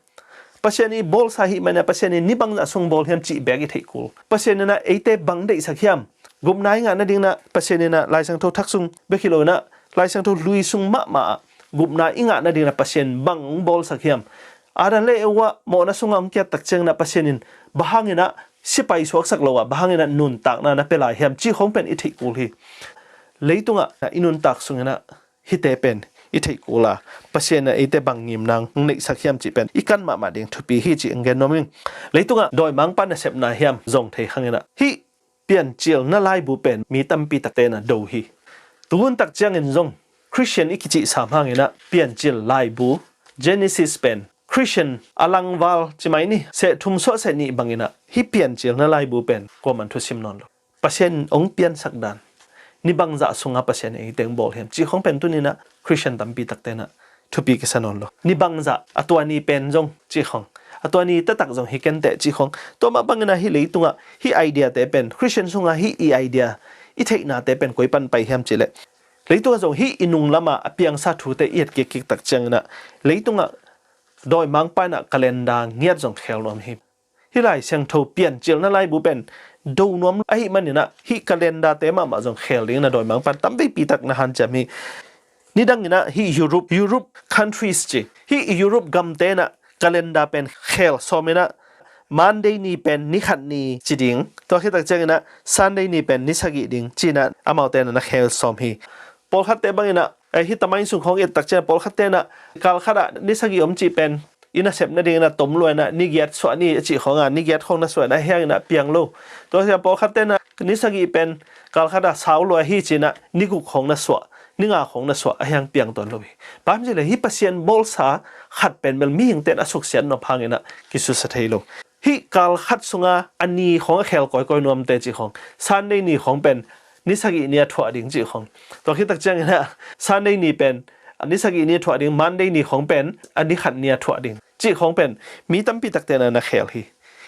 Pasian i bawlsa ahih manin ah Pasian in ni bangzah sung bawl hiam cih bek i theih kul. Pasian in ah eite bang deihsak hiam, gupna i ngah nadingin ah Pasian in ah Lai Siangtho Thak sung bek hi lo in ah, Lai Siangtho Lui sung mahmah ah gupna i ngah nadingin ah Pasian bang hong bawlsak hiam, Adam le Eva mawhna sungah hong kiat tak ciangin ah Pasian in bang hangin ah sipai suaksak lo ah bang hangin ah nuntakna na pia lai hiam cih khong pen i theih kul hi. Leitungah i nuntak sungin ah hihte pen i theih kul a, Pasian in ah eite bang ngimna hong neihsak hiam cih pen i kan mahmah ding thupi hi cih hong gen nuam ing. Leitungah dawimangpa nasepna hiam zong thei hangin ah hih piancilna laibu pen mi tampi takte in ah do hi. Tuhun tak ciangin zong Christian i kicih sam hangin ah piancil laibu, Genesis pen Christian a langval ci mai ni, seh thum suah seh nih bangin ah hih piancilna laibu pen kuaman thusim nawn lo. Pasian hong piansak dan, ni bangzah sungah Pasian in eite hong bawl hiam cih khong pen tuni in ah Christian tampi takte in ah thupi kisa nawn lo. Ni bangzah, a tua ni pen zong cih khong, a tua ni taktak zong hi kenteh cih khong. Tua mah bangin ah hih leitungah hih idea te pen, Christian sungah hih i idea, i theihnate pen koi pan pai hiam cih leh, leitungah zong hih i nung lamah a piangsa thute i et kikkik tak ciangin ah leitungah dawimangpa in ah calendar ngiat zong khel nuam hi. Hih Lai Siangtho piancilna laibu pen do nuam ahih maninah hih calendar-te mahmah zong khel dingin a dawimangpa in tamveipi tak na hanciam hi. Nidangin ah hih Europe, Europe countries ci, hih Europe gamte in ah calendar pen khel sawm in ah Monday ni pen ni khat ni ci ding, tua khit tak ciangin ah Sunday ni pen ni sagih ding ci-in ah amaute in ah na khel sawm hi. Pawlkhatte bangin ah, eh, hih tamain sung khawng et tak ciangin ah pawlkhatte in ah kal khat ah ni sagih om cih pen i nasep nadingin ah tom lua in ah ni giat suah ni a cih khawng a, ni giat khawng na suah in ah ahi hangin ah piang lo. Tua ciang pawlkhatte in ah ni sagih pen kal khat ah sau lua hi ci-in ah ni guk khawng na suah, ni nga khawng na suah, ahi hang piang tuan lo hi. Bang hang hiam cih leh hih Pasian bawlsa khat pen bel mihingte in a suksiat nop hangin ah kisusia thei lo. Hih kal khat sunga a ni khawng a khel kawikawi nuamte cih khawng, Sunday ni khawng pen ni sagih ni a thuah ding cih khawng, tua khit tak ciangin ah Sunday ni pen ni sagih ni a thuah ding, Monday ni khawng pen a ni khat ni a thuah ding cih khawng pen mi tampi takte in ah na khel hi.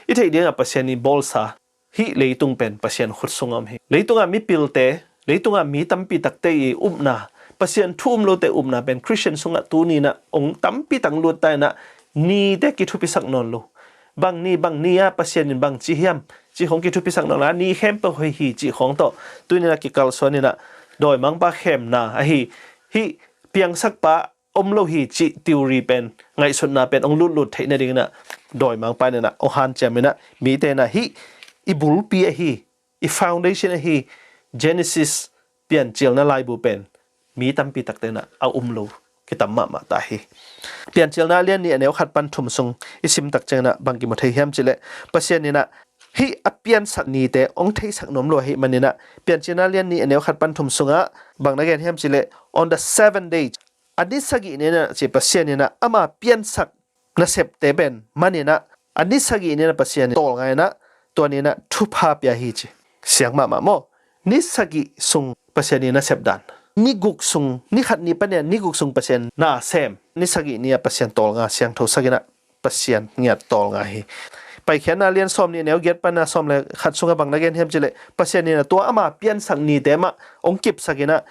I theih dingah Pasian i bawlsa hih leitung pen Pasian khut sungah om hi. Leitungah mipilte, leitungah mi tampi takte i upna, Pasian thu um lote upna pen Khristian sungah tuni in ah ong tampi tak lut ta in ah nite kithupisak nawn lo. Bang ni, bang ni a Pasian in bang ci hiam cih khawng kithupisak nawn lo, a ni khempeuh hoih hi cih khawng tawh tuni in ah kikalsuan in ah dawimangpa khemna ahi, hih piangsakpa om lo hi cih theory pen, ngaihsutna pen ong lutlut theih nadingin ah dawimangpa in ah ong hanciam in ah mite in ah hih i bulpi ahi, i foundation ahi Genesis, Piancilna laibu pen mi tampi takte in ah a um lo kitam mahmah ta hi. Piancilna a lian nih a neu khat pan thum sung i sim tak ciangin ah bang kimu thei hiam cih leh Pasian in ah hih a piansak nite ong theisak nuam lua ahih manin ah Piancilna a lian nih a neu khat pan thum sungah bang na gen hiam cih leh, on the seventh day, a ni sagih ni-in ah ci Pasian in ah ama piansak nasepte pen man in ah a ni sagih ni-in ah Pasian in tawlnga in ah tua ni-in ah thupha pia hi ci. Siang mahmah maw? Ni sagih sung Pasian in nasep dan, ni guk sung, ni khat ni pan in ah ni guk sung Pasian na sem, ni sagih ni-ah Pasian tawlnga siangthosak in ah Pasian ngiat tawlnga hi. Paikhiatna lian sawm nih neu giat pan a sawm le khat sungah bang na gen hiam cih leh, Pasian in ah tua ama piansak nite mah ong kipsak in ah,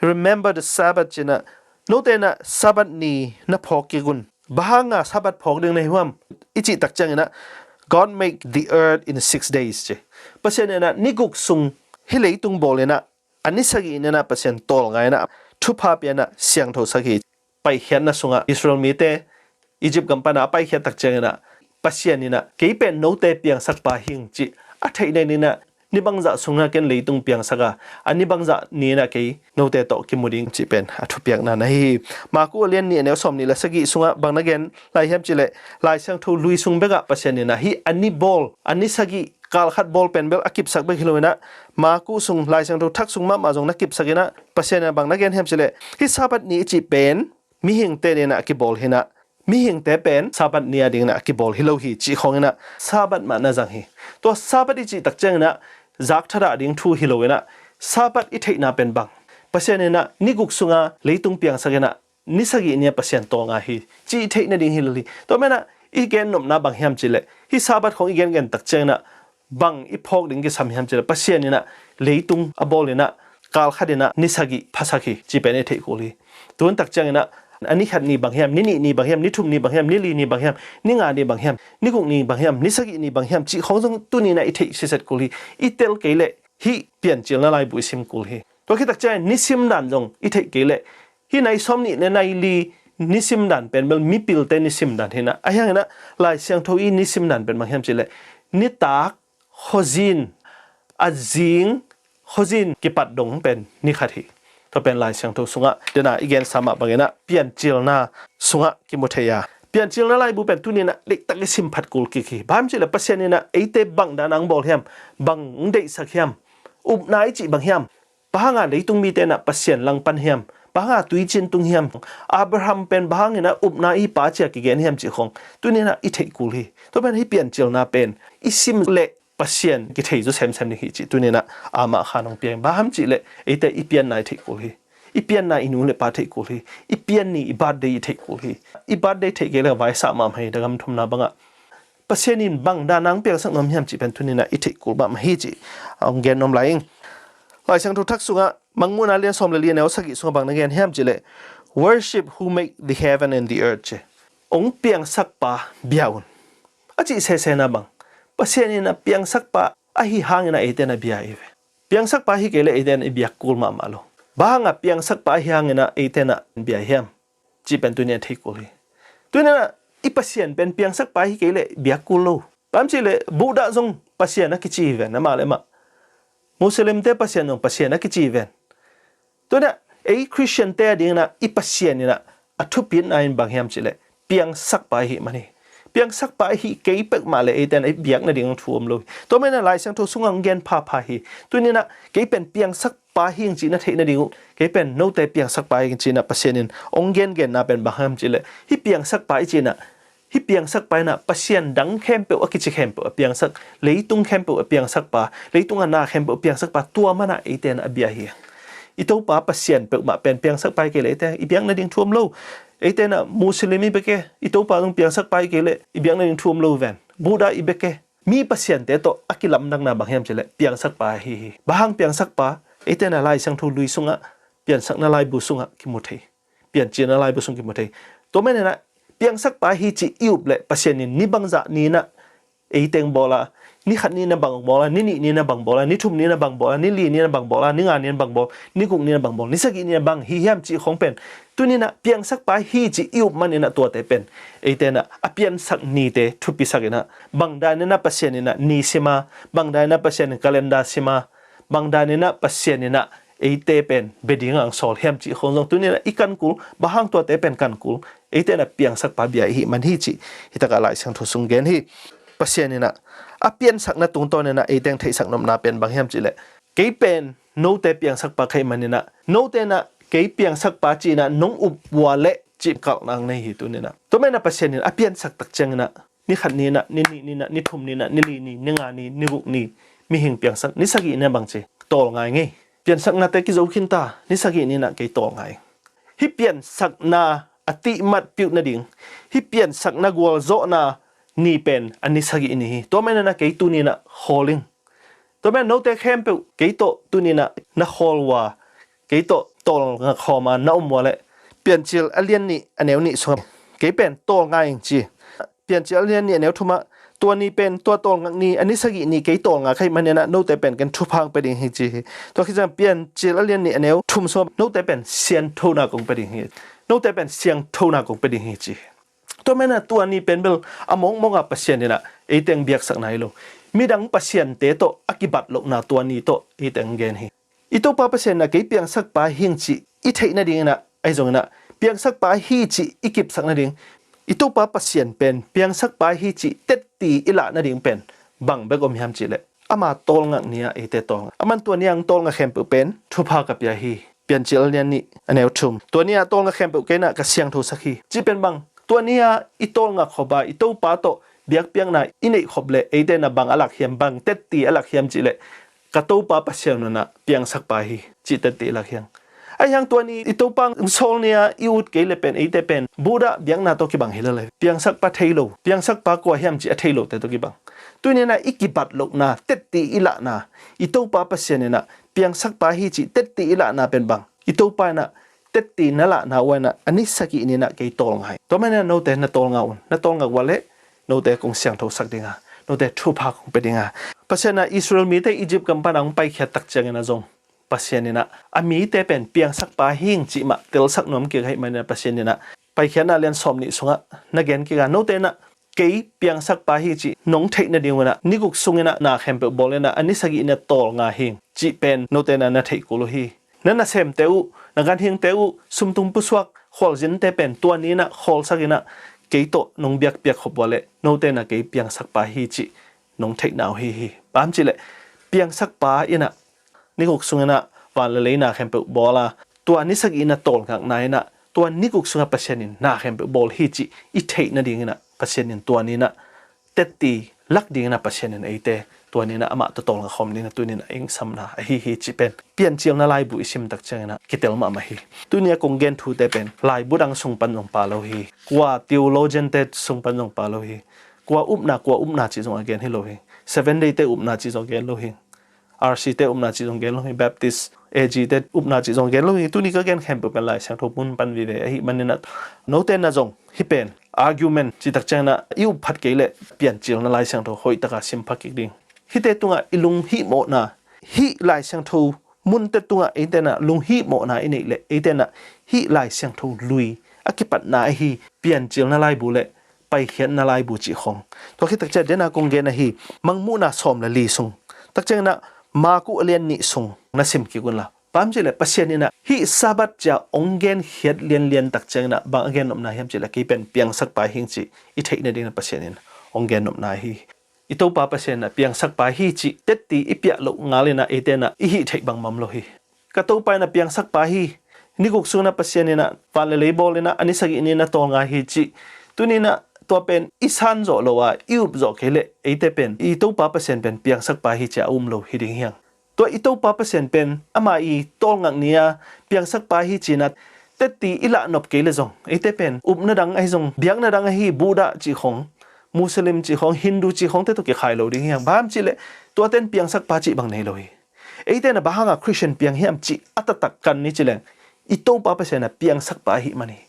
"Remember the Sabbath," ci-in ah, "Note in ah Sabbath ni na phawk kik un." Bang hanga Sabbath phawk ding na hi hiam i cih tak ciangin ah, "God make the earth in six days," ci. Pasian in ah ni guk sung hih leitung bawl in ah a ni sagih ni-in ah Pasian tawlnga in ah thupha pia in ah siangthosak hi. Paikhiatna sungah Israel mite Egypt gam pan a paikhiat tak ciangin ah Pasian in ah, "Kei pen note piangsakpa hi ing," ci a theih nadingin ah ni bangzah sungah ken leitung piangsak a, a ni bangzah ni-in ah kei note tawh kimu ding cih pen a thupiakna na hi hi. Marku a lian nih a neu sawm nih le sagih sungah bang na gen lai hiam cih leh, Lai Siangtho Lui sung bekah Pasian in ah hih a ni bawl, a ni sagih kal khat bawl pen bel a kipsak bek hi lo in ah, Marku sung, Lai Siangtho Thak sung mahmah zong na kipsak in ah, Pasian in ah bang na gen hiam cih leh, hih Sabbath ni i cih pen mihingte ni-in ah a kibawl hi in ah, mihingte pen Sabbath ni a dingin ah a kibawl hi lo hi cih khawng in ah Sabbath mah na zang hi. Tua Sabbath i cih tak ciangin ah zak thadah ding thu hi lo in ah, Sabbath i theihna pen bang, Pasian in ah ni guk sunga leitung piangsak in ah ni sagih ni-ah Pasian tawlnga hi cih i theih nading hi lo hi. Tua man ah i gen nopna bang hiam cih leh, hih Sabbath khawng i gengen tak ciangin ah bang i phawk ding kisam hiam cih leh, Pasian in ah leitung a bawl in ah kal khat in ah ni sagih phasak hi cih pen i theih kul hi. Tun tak ciangin ah a ni khat ni bang hiam, ni nih ni bang hiam, ni thum ni bang hiam, ni li ni bang hiam, ni nga ni bang hiam, ni guk ni bang hiam, ni sagih ni bang hiam cih khawng zong tuni in ah i theih siset kul hi. I tel kei leh hih Piancilna laibu i sim kul hi. Tua khit tak ciangin nisim dan zong i theih kei leh, hih nai sawm nih le nai li nisim dan pen bel mipilte nisim dan hi in ah, ahi hangin ah Lai Siangtho i nisim dan pen bang hiam cih leh, nitak khuazin, a zing khuazin kipat dong pen ni khat hi. Tua pen Lai Siangtho sungah, den a i gensa mah bangin ah Piancilna sungah kimu thei a, Piancilna laibu pen tuni in ah leitak i sim phat kul kik hi. Bang hiam cih leh Pasian in ah eite bang dan a ong bawl hiam, bang ong deihsak hiam, upna i cih bang hiam, bang hanga leitung mite in ah Pasian langpan hiam, bang hanga tuiciin tung hiam, Abraham pen bang hangin ah upna i pa ci-a kigen hiam cih khawng tuni in ah i theih kul hi. Tua pen hih Piancilna pen i sim leh Pasian kithei zaw semsem ding hi cih tuni in ah amah kha nong piang. Bang hiam cih leh eite i pianna i theih kul hi. I pianna i nu le pa theih kul hi. I pian ni, i birthday i theih kul hi. I birthday theih kei leh vaisa mahmah hi, da gam thumna bangah. Pasian in bang dan a ong piangsak nuam hiam cih pen tuni in ah i theih kul mahmah hi cih ong gen nuam lai ing. Lai Siangtho Thak sungah Mangmuhna lian sawm le li a neu sagih sungah bang na gen hiam cih leh, "Worship who make the heaven and the earth," ci. Ong piangsakpa bia un a cih sesena bang, Pasian in a piangsakpa, ahi hangin ah eite in ah bia hi ve. Piangsakpa hi kei leh eite in ah i biak kul mahmah lo. Bang hangah piangsakpa ahi hangin ah eite in ah bia hiam cih pen tuni a thei kul hi. Tuni in ah i Pasian pen piangsakpa hi kei leh biak kul lo. Bang hang hiam cih leh Buddha zong Pasian a kici hi ven, amah le amah. Muslimte Pasian zong Pasian a kici hi ven. Tuni in ah ei Khristiante a dingin ah i Pasian in ah a thupitna in bang hiam cih leh piangsakpa ahi man hi. Piangsakpa ahi kei peuhmah leh eite in ah i biak nading thu om lo hi. Tua manin ah Lai Siangtho sungah hong gen phapha hi. Tuni in ah kei pen piangsakpa hi ing cih na theih nading uh, kei pen note piangsakpa hi ing cih in ah Pasian in hong gengenna pen bang hiam cih leh hih piangsakpa i cih in ah, hih piangsakpa in ah Pasian dang khempeuh a kici khempeuh a piangsak, leitung khempeuh a piangsakpa, leitung a na khempeuh a piangsakpa, tua man ah eite in ah a bia hi. I Topa Pasian peuhmah pen piangsakpa hi kei leh eite i biak nading thu om lo. Eite in ah Muslim i bek e, i Topa zong piangsakpa hi kei leh i biak nading thu om lo ven. Buddha i bek e. Mi pasiante tawh a kilamdanna bang hiam cih leh piangsakpa ahi hi. Bang hang piangsakpa, eite in ah Lai Siangtho lui sungah, Piansakna laibu sungah kimu thei, Piancilna laibu sung kimu thei. Tua manin ah piangsakpa hi cih i up leh Pasian in ni bangzah ni in ah eite hong bawl a, ni khat ni in ah bang hong bawl a, ni nih ni in ah bang bawl a, ni thum ni in ah bang bawl a, ni li ni in ah bang bawl a, ni nga ni in ah bang bawl, ni guk ni in ah bang bawl, ni sagih ni in ah bang hi hiam cih khong pen tuni in ah piangsakpa hi cih i up manin ah tuate pen eite in ah a piansak nite thupisak in ah, bang dan in ah Pasian in ah ni sim a, bang dan in ah Pasian in calendar sim a, bang dan in ah Pasian in ah eite pen bia ding a hong sawl hiam cih khong zong tuni in ah i kan kul. Bang hang tuate pen kan kul? Eite in ah piangsakpa bia i hih man hi cih hih takah Lai Siangtho sung gen hi. Pasian in ah a piansakna tungtawn in ah eite hong theihsak nopna pen bang hiam cih leh kei pen note piangsakpa ka hih manin ah note in ah kei piangsakpa ci in ah nong up uh leh cih kalhna hong nei hi tuni in ah. Tua manin ah Pasian in a piansak tak ciangin ah ni khat ni in ah, ni nih ni in ah, ni thum ni in ah, ni li ni, ni nga ni, ni guk ni, mihing piangsak, ni sagih ni in ah bang ci, tawlnga ing ei. Piansaknate kizo khin ta, ni sagih ni in ah kei tawlnga ing. Hih piansakna a tihmat piuh nading, hih piansakna gualzawhna ni pen a ni sagih ni hi. Tua manin ah kei tuni in ah khawl ing. Tua manin note khempeuh kei tawh tuni in ah na khawl uh a, kei tawh tawlnga khawm a na om uh leh Piancil a lian nih a neu nih sungah kei pen tawlnga ing ci. Piancil a lian nih a neu thumah tua ni pen tua tawlngak ni, a ni sagih ni kei tawlnga ka hih manin ah note pen ken thupha hong pia ding hi ci hi. Tua khit ciang Piancil a lian nih a neu thum sungah note pen sianthona kong pia ding hi. Note pen sianthona kong pia ding hi ci hi. Tua manin ah tua ni pen bel a mawkmawk a Pasian in ah eite hong biaksakna hi lo. Midang pasiante tawh a kibat lohna tua ni tawh eite hong gen hi. I Topa Pasian in ah kei piangsakpa hi ing cih i theih nading in ah, ahi zongin ah piangsakpa hi cih i kipsak nading, i Topa Pasian pen piangsakpa hi cih tetti i lah nading pen bang bek om hiam cih leh ama tawlngak ni-ah eite tawlnga. Aman tua ni-a hong tawlnga khempeuh pen thupha ka pia hi. Piancil a lian nih a neu thum. Tua ni-a tawlnga khempeuh kei in ah ka siangthosak hi. Cih pen bang, tua ni-a i tawlnga khop a i Topa tawh biakpiakna i neih khop leh eite in ah bang a lak hiam, bang tetti a lak hiam cih leh ka Topa Pasian un ah piangsakpa hi cih tetti a lak hiang. Ahi hang tua ni i Topa hong sawl ni-a i ut kei leh pen eite pen Buddha biakna tawh kibang hi lel hi. Piangsakpa thei lo, piangsakpa kua hiam cih a thei lote tawh kibang. Tuni in ah i kibat lohna tetti i lahna, i Topa Pasian in ah piangsakpa hi cih tetti i lahna pen bang, i Topa in ah tetti na lahna uh ah in ah a ni sagih ni in ah kei tawlnga hi. Tua manin ah note na tawlnga un, na tawlnga uh leh note kong siangthosak ding a, note thupha kong pia ding a. Pasian in ah Israel mite Egypt gam pan a hong paikhiat tak ciangin ah zong Pasian in ah a mite pen piangsakpa hi ing cih mah telsak nuam kik ahih manin ah Pasian in ah Paikhiatna lian sawm nih sungah na gen kik a, note in ah kei piangsakpa hi cih nong theih nading un ah ni guk sungin ah na khempeuh bawl in ah a ni sagih ni ah tawlnga hi ing cih pen note in ah na theih kul uh hi. Na nasemte uh, na ganhingte uh, sumtung pusuak khualzinte pen tua ni in ah khawlsak in ah kei tawh nong biakpiak khop uh ah leh note in ah kei piangsakpa hi cih nong theihna uh hi hi. Bang hang hiam cih leh piangsakpa in ah ni guk sungin ah van le lei na khempeuh bawl a, tua ni sagih in ah tawlngakna in ah tua ni guk sungah Pasian in na khempeuh bawl hi cih i theih nading in ah Pasian in tua ni in ah tetti lak ding in ah Pasian in eite tua ni in ah amah tawh tawlnga khawm ding in ah tuni in ah engsamna ahi hi cih pen Piancilna laibu i sim tak ciangin ah kitel mahmah hi. Tuni a kong gen thute pen laibu dang sung pan zong pha lo hi. Kua theologian te sung pan zong pha lo hi. Kua upna, kua upna cih zong a gen hi lo hi. Seven Day te upna cih zong a gen lo hi. R C te upna cih zong gen lo hi, Baptist A G te upna cih zong gen lo hi. Tuni ka gen khempeuh pen Lai Siangtho mun pan vive ahih manin ah note in ah zong hih pen argument cih tak ciangin ah i up phat kei leh Piancilna Lai Siangtho hoih taka sim pha kik ding. Hihte tungah i lunghihmawhna, hih Lai Siangtho munte tungah eite in ah lunghihmawhna i neih leh eite in ah hih Lai Siangtho lui a kipatna ahi Piancilna laibu le Paikhiatna laibu cih khawng. Tua khit takciang dena kong gen ahi Mangmuhna sawm le li sung, takciang in ah Marku a lian nih sung na sim kik unla. Bang hang hiam cih leh Pasian in ah hih Sabbath cia hong genkhiat lianlian takciang in ah bang a gennopna hiam cih leh kei pen piangsakpa hi ing cih i theih nading in ah Pasian in hong gennopna hi. I Topa Pasian in ah piangsakpa hi cih tetti i piah loh ngal in ah eite in ah i hih theih bangmah om lo hi. Ka Topa in ah piangsakpa hi. Ni guk sung in ah Pasian in ah van le lei bawl in ah a ni sagih ni in ah tawlnga hi cih tuni in ah tua pen i san zawh lo a i up zawh kei leh eite pen i Topa Pasian pen piangsakpa hi cia a um lo hi ding hi hang. Tua i Topa Pasian pen ama i tawlngak ni a piangsakpa hi ci-in ah tetti i lahnop kei leh zong eite pen upna dang ahi zong biakna dang ahi Buddha cih khawng, Muslim cih khawng, Hindu cih khawngte tawh kikhai lo ding hi hang. Bang hang hiam cih leh tuate in piangsakpa cih bang nei lo hi. Eite in ah bang hanga Christian piang hiam cih a taktak kan ni ci leng i Topa Pasian in ah piangsakpa ahih man hi.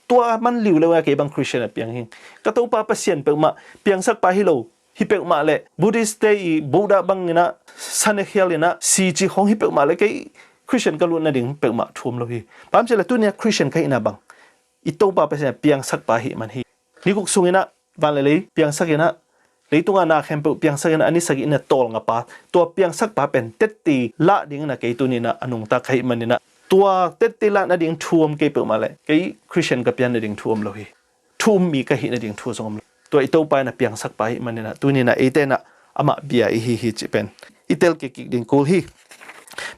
Tua man liuleu a kei bang Christian a piang hi ing. Ka Topa Pasian peuhmah piangsakpa hi lo hi peuhmah leh Buddhist te i Buddha bang in ah sa ne khial in ah si cih khawng hi peuhmah leh kei Christian ka lut nading peuhmah thu om lo hi. Bang hang hiam cih leh tuni a Christian ka hihna bang i Topa Pasian piangsakpa ahih man hi. Ni guk sung in ah van le lei piangsak in ah, leitungah na khempeuh piangsak in ah a ni sagih ni in ah tawlngapa, tua piangsakpa pen tetti lah ding in ah kei tuni in ah a nungta ka hih man in ah tua tetti lah nading thu om kei peuhmah leh kei Christian ka pian nading thu om lo hi. Thu um mi ka hih nading thu zong om lo. Tua i Topa in ah piangsakpa ahih man in ah tuni in ah eite in ah amah bia i hi hi cih pen i tel kik kik ding kul hi.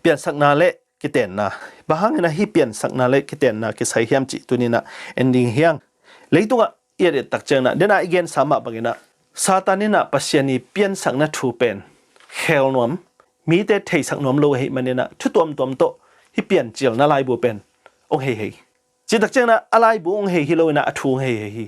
Piansakna le kitenna. Bang hang in ah hih piansakna le kitenna kisai hiam cih tuni in ah en ding hi hang. Leitungah i et et takciang in ah dena i gensa mah bang in ah Satan in ah Pasian i piansakna thu pen khel nuam, mite theisak nuam lo ahih man in ah thu tuamtuam tawh hih Piancilna laibu pen hong hei hei. Cih takciang in ah a laibu hong hei hi lo in ah a thu hong hei hei hi.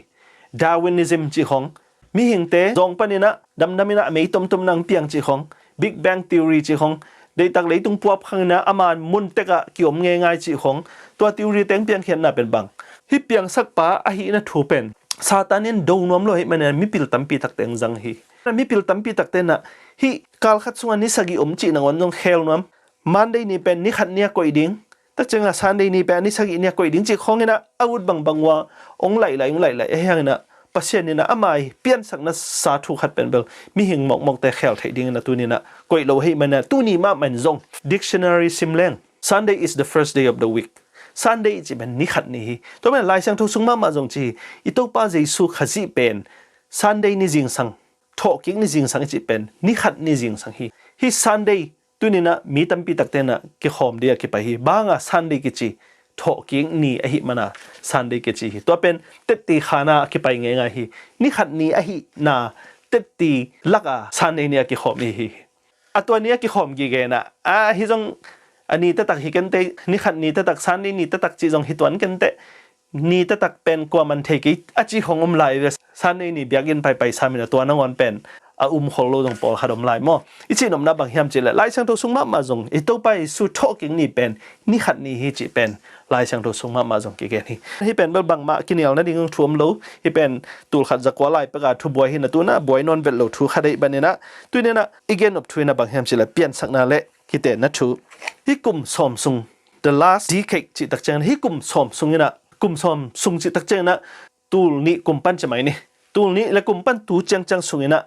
Darwinism cih khawng, mihingte zawng pan in ah damdam in ah a mei tomtom in ah hong piang cih khawng, Big Bang Theory cih khawng, deihtak leitung puapkhang in ah ama mun tek ah kiom ngeingai cih khawng, tua theory te hong piangkhiatna pen bang, hih piangsakpa ahihna thu pen Satan in do nuam lo ahih man in ah mipil tampi takte hong zang hi. Mipil tampi takte in ah hih kal khat sungah ni sagih om cih nangawn zong khel nuam, Monday ni pen ni khat ni a koih ding, takciang in ah Sunday ni pen a ni sagih ni a koih ding cih khawng in ah a ut bangbang uh a hong laih laih hong laih laih ahih hang in ah Pasian in ah ama i piansakna sa thu khat pen bel mihing mawkmawkte khel theih ding in ah tuni in ah koih lo ahih man in ah tuni mahmah in zong dictionary sim leng Sunday is the first day of the week. Sunday i cih pen ni khat ni hi. Tua pen Lai Siangtho sung mahmah zong ci hi. I Topa Jesu Khazih pen Sunday ni zingsang, thawhkik ni zingsang i cih pen ni khat ni zingsang hi. Hih Sunday tuni in ah mi tampi takte in ah kikhawm ding a kipai hi. Bang hanga Sunday kici, thawhkik ni ahih man a Sunday kici hi. Tua pen tetti khan a kipai ngeingai hi. Ni khat ni ahihna tetti lak a Sunday ni a kikhawm i hi. A tua ni a kikhawm gige in ah, a hih zong a ni taktak hi kenteh, ni khat ni taktak, Sunday ni taktak cih zong hi tuan kenteh, ni taktak pen kuaman thei kei a cih khawng om lai ve. Sunday ni biakinn paipai sam in ah tua nangawn pen a um khol lo zong pawlkhat om lai maw. I cihnopna bang hiam cih leh Lai Siangtho sung mahmah zong i Topa Jesu thawhkik ni pen ni khat ni hi cih pen Lai Siangtho sung mahmah zong kigen hi. Hih pen bel bangmah kinial nading thu om lo. Hih pen tulkhat zakua lai pek a thu buai hi in ah tu in ah buai nawn vet lo thu khat ahih man in ah tuni in ah i gennop thu in ah bang hiam cih leh piansakna le kitenna thu. Hih kum sawm sung, the last decade cih takciang in ah hih kum sawm sung in ah, kum sawm sung cih takciang in ah tul nih kum pan ci mai ni. Tul nih le kum pan tu ciangciang sung in ah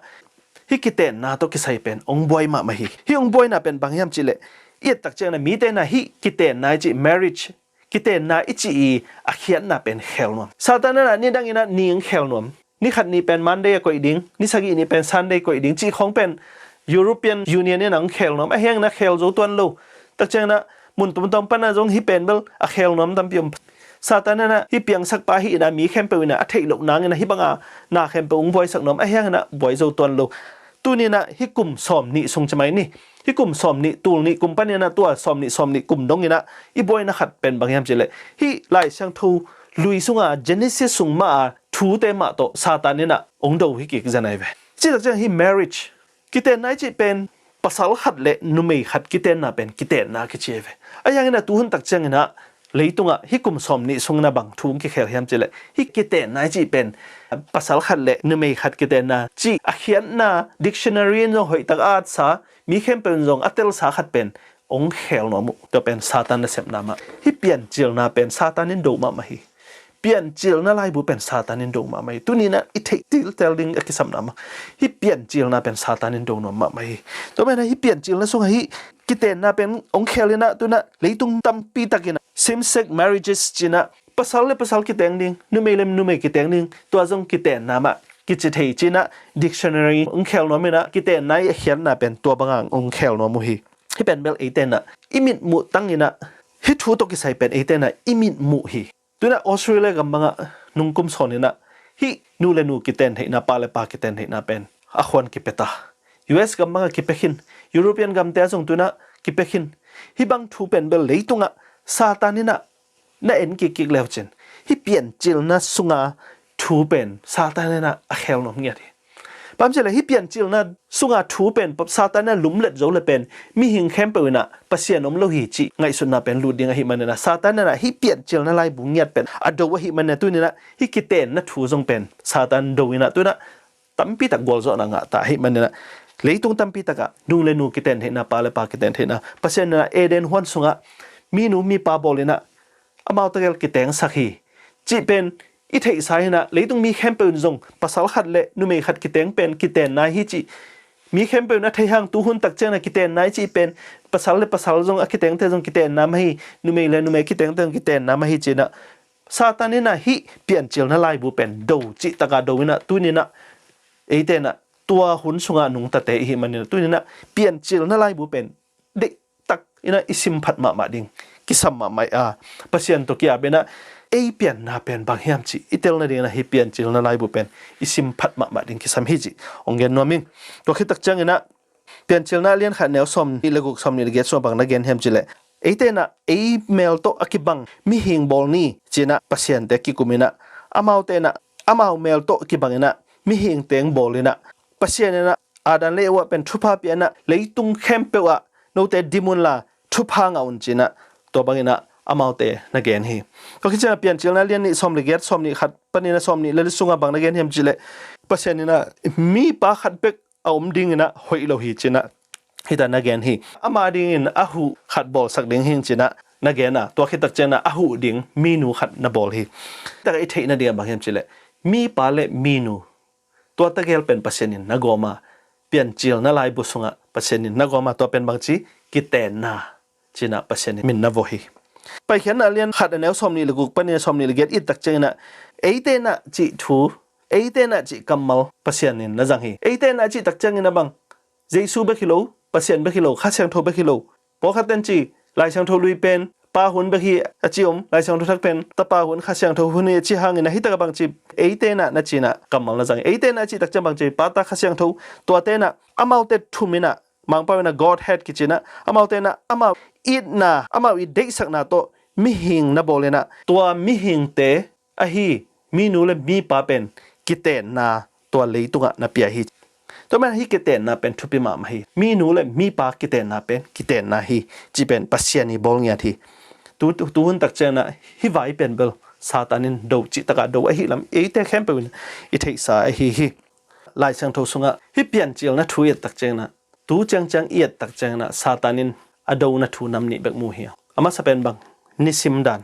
hih kitenna tawh kisai pen hong buai mahmah hi. Hih hong buaina pen bang hiam cih leh i et takciang in ah mite in ah hih kitenna i cih marriage, kitenna i cih i a khiatna pen khel nuam. Satan in ah nidang in ah ni hong khel nuam. Ni khat ni pen Monday a koih ding, ni sagih ni pen Sunday koih ding cih khawng pen European Union in ah hong khel nuam. Ahih hang in ah khel zo tuan lo. Takciang in ah mun tuamtuam pan ah zong hih pen bel a khel nuam tampi om. Satan in ah hih piangsakpa ahihna mi khempeuh in ah a theih loh nang in ah hih bang a na khempeuh hong buaisak nuam. Ahih hang in ah buai zo tuan lo. Tuni in ah hih kum sawm nih sung ci mai ni. Hih kum sawm nih, tul nih kum pan in ah tua sawm nih, sawm nih kum dong in ah i buaina khat pen bang hiam cih leh hih Lai Siangtho lui sung a Genesis sung mah a thute mah tawh Satan in ah hong do hi kik zen ahi ve. Cih takciang hih marriage, kitenna i cih pen pasal khat le numei khat kitenna pen kitenna kici ahi ve. Ahih hang in ah tu hun takciang in ah leitungah hih kum sawm nih sungin a bang thu hong kikhel hiam cih leh, hih kitenna i cih pen pasal khat le numei khat kitenna cih a khiatna dictionary in zong hoihtak a atsa, mi khempeuh in zong a telsa khat pen hong khel nuam uh. Tua pen Satan nasepna mah. Hih piancilna pen Satan in do mahmah hi. Piancilna laibu pen Satan in do mahmah hi. Tuni in ah i theih tiltel ding a kisapna mah. Hih piancilna pen Satan in do nuam mahmah hi. Tua pen ah hih piancilna sungah hih kitenna pen hong khel in ah tu in ah leitung tampi takin ah same-sex marriages ci in ah pasal le pasal kiteng ding, numei le numei kiteng ding, tua zong kitenna mah kici thei ci in ah dictionary hong khel nuam in ah kitenna i a khiatna pen tua bangah hong khel nuam uh hi. Hih pen bel eite in ah i mitmuh tang in ah hih thu tawh kisai pen eite in ah i mitmuh hi. Tu in ah Australia gam bangah nungkum sawn in ah hih nu le nu kiten theihna, pa le pa kiten theihna pen a khuan kipia ta. U S gam bangah kipia khin, European gamte ah zong tu in ah kipia khin. Hih bang thu pen bel leitungah Satan in ah na en kikkik leu cin hih piancilna sunga thu pen Satan in ah a khel nuam ngiat hi. Bang hang hiam cih leh hih piancilna sunga thu pen Satan in ah lumlet zo le pen mihing khempeuh in ah Pasian om lo hi cih ngaihsutna pen lut ding ahih manin ah Satan in ah hih piancilna laibu ngiat pen a do ahih manin ah tu in ah hih kitenna thu zong pen Satan do in ah tu in ah tampi tak gualzawhna ngah ta ahih manin ah leitung tampi takah nu le nu kiten theihna, pa le pa kiten theihna, Pasian in ah Eden huan sungah minu mipa bawl in ah amau tegel kitengsak hi cih pen i theihsa in ah leitung mi khempeuh in zong pasal khat le numei khat kiteng pen kitenna hi cih mi khempeuh in a thei hang tu hun tak ciangin ah kitenna hi cih pen pasal le pasal zong a kitengte zong kitenna mah hi, numei le numei a kitengte zong kitenna mah hi ci in ah Satan in ah hih piancilna laibu pen do cih takah do in ah tu in ah eite in ah tua hun sungah nungtate i hih manin ah tu in ah piancilna laibu pen deihtak in ah i simphat mahmah ding kisam mahmah a, Pasian tawh ki-ap in ah ei pianna pen bang hiam cih i tel nading in ah hih piancilna laibu pen i simphat mahmah ding kisam hi cih hong gen nuam ing. Tua khit tak ciangin ah Piancilna a lian khat, neu sawm nih le guk, sawm nih le giat sungah bang na gen hiam cih leh, eite in ah ei mel tawh a kibang mihing bawl ni ci in ah pasiante kikum in ah, amaute in ah amau mel tawh kibang in ah mihing teng bawl in ah, Pasian in ah Adam le Eva pen thupha pia in ah leitung khempeuh ah note dim un la thupha ngah un ci in ah tua bang in ah amaute na gen hi. Tua khit ciangin ah Piancilna a lian nih, sawm le giat, sawm nih khat panin ah sawm nih le li sungah bang na gen hiam cih leh, Pasian in ah mipa khat bek a om ding in ah hoih lo hi ci in ah hih tak na gen hi. Ama dingin a huh khat bawlsak ding hi ci in ah na gen a, tua khit tak ciangin ah a huh ding minu khat na bawl hi. Hih tak i theih nading ah bang hiam cih leh, mipa le minu, tua tegel pen Pasian in na gawm a, Piancilna laibu sungah Pasian in na gawm a, tua pen bangci, kitenna ci in ah Pasian in min na vawh hi. Paikhiatna a lian khat, a neu sawm nih le guk panin ah sawm nih le giat i et tak ciangin ah, eite in ah cih thu, eite in ah cih kammal Pasian in na zang hi. Eite in ah cih tak ciangin ah bang, Jesu bek hi lo, Pasian bek hi lo, Kha Siangtho bek hi lo. Pawlkhat ten ci, Lai Siangtho lui pen Pa hun bek hi a ci om, Lai Siangtho Thak pen Tapa hun, Kha Siangtho hun hi a ci hangin ah hih tak ah bangci, eite in ah na ci in ah kammal na zang hi. Eite in ah cih tak ciang bangci, Pa, Ta, Kha Siangtho, tuate in ah amaute thum in ah, Mangpau in ah Godhead kici in ah, amaute in ah amau itna, amau i deihsakna tawh mihing na bawl in ah, tua mihingte ahi minu le mipa pen kitenna tua leitungah na pia hi. Tua manin hih kitenna pen thupi mahmah hi. Minu le mipa kitenna pen kitenna hi cih pen Pasian i bawl ngiat hi. Tu, tu, tu hun tak ciangin ah hih vai pen bel Satan in do cih tak ah do ahih lam eite khempeuh in i theihsa ahi hi. Lai Siangtho sungah hih Piancilna thu i et tak ciangin ah, tu ciangciang i et tak ciangin ah Satan in a dona thu nam nih bek mu hi. A masa pen bang, nisim dan.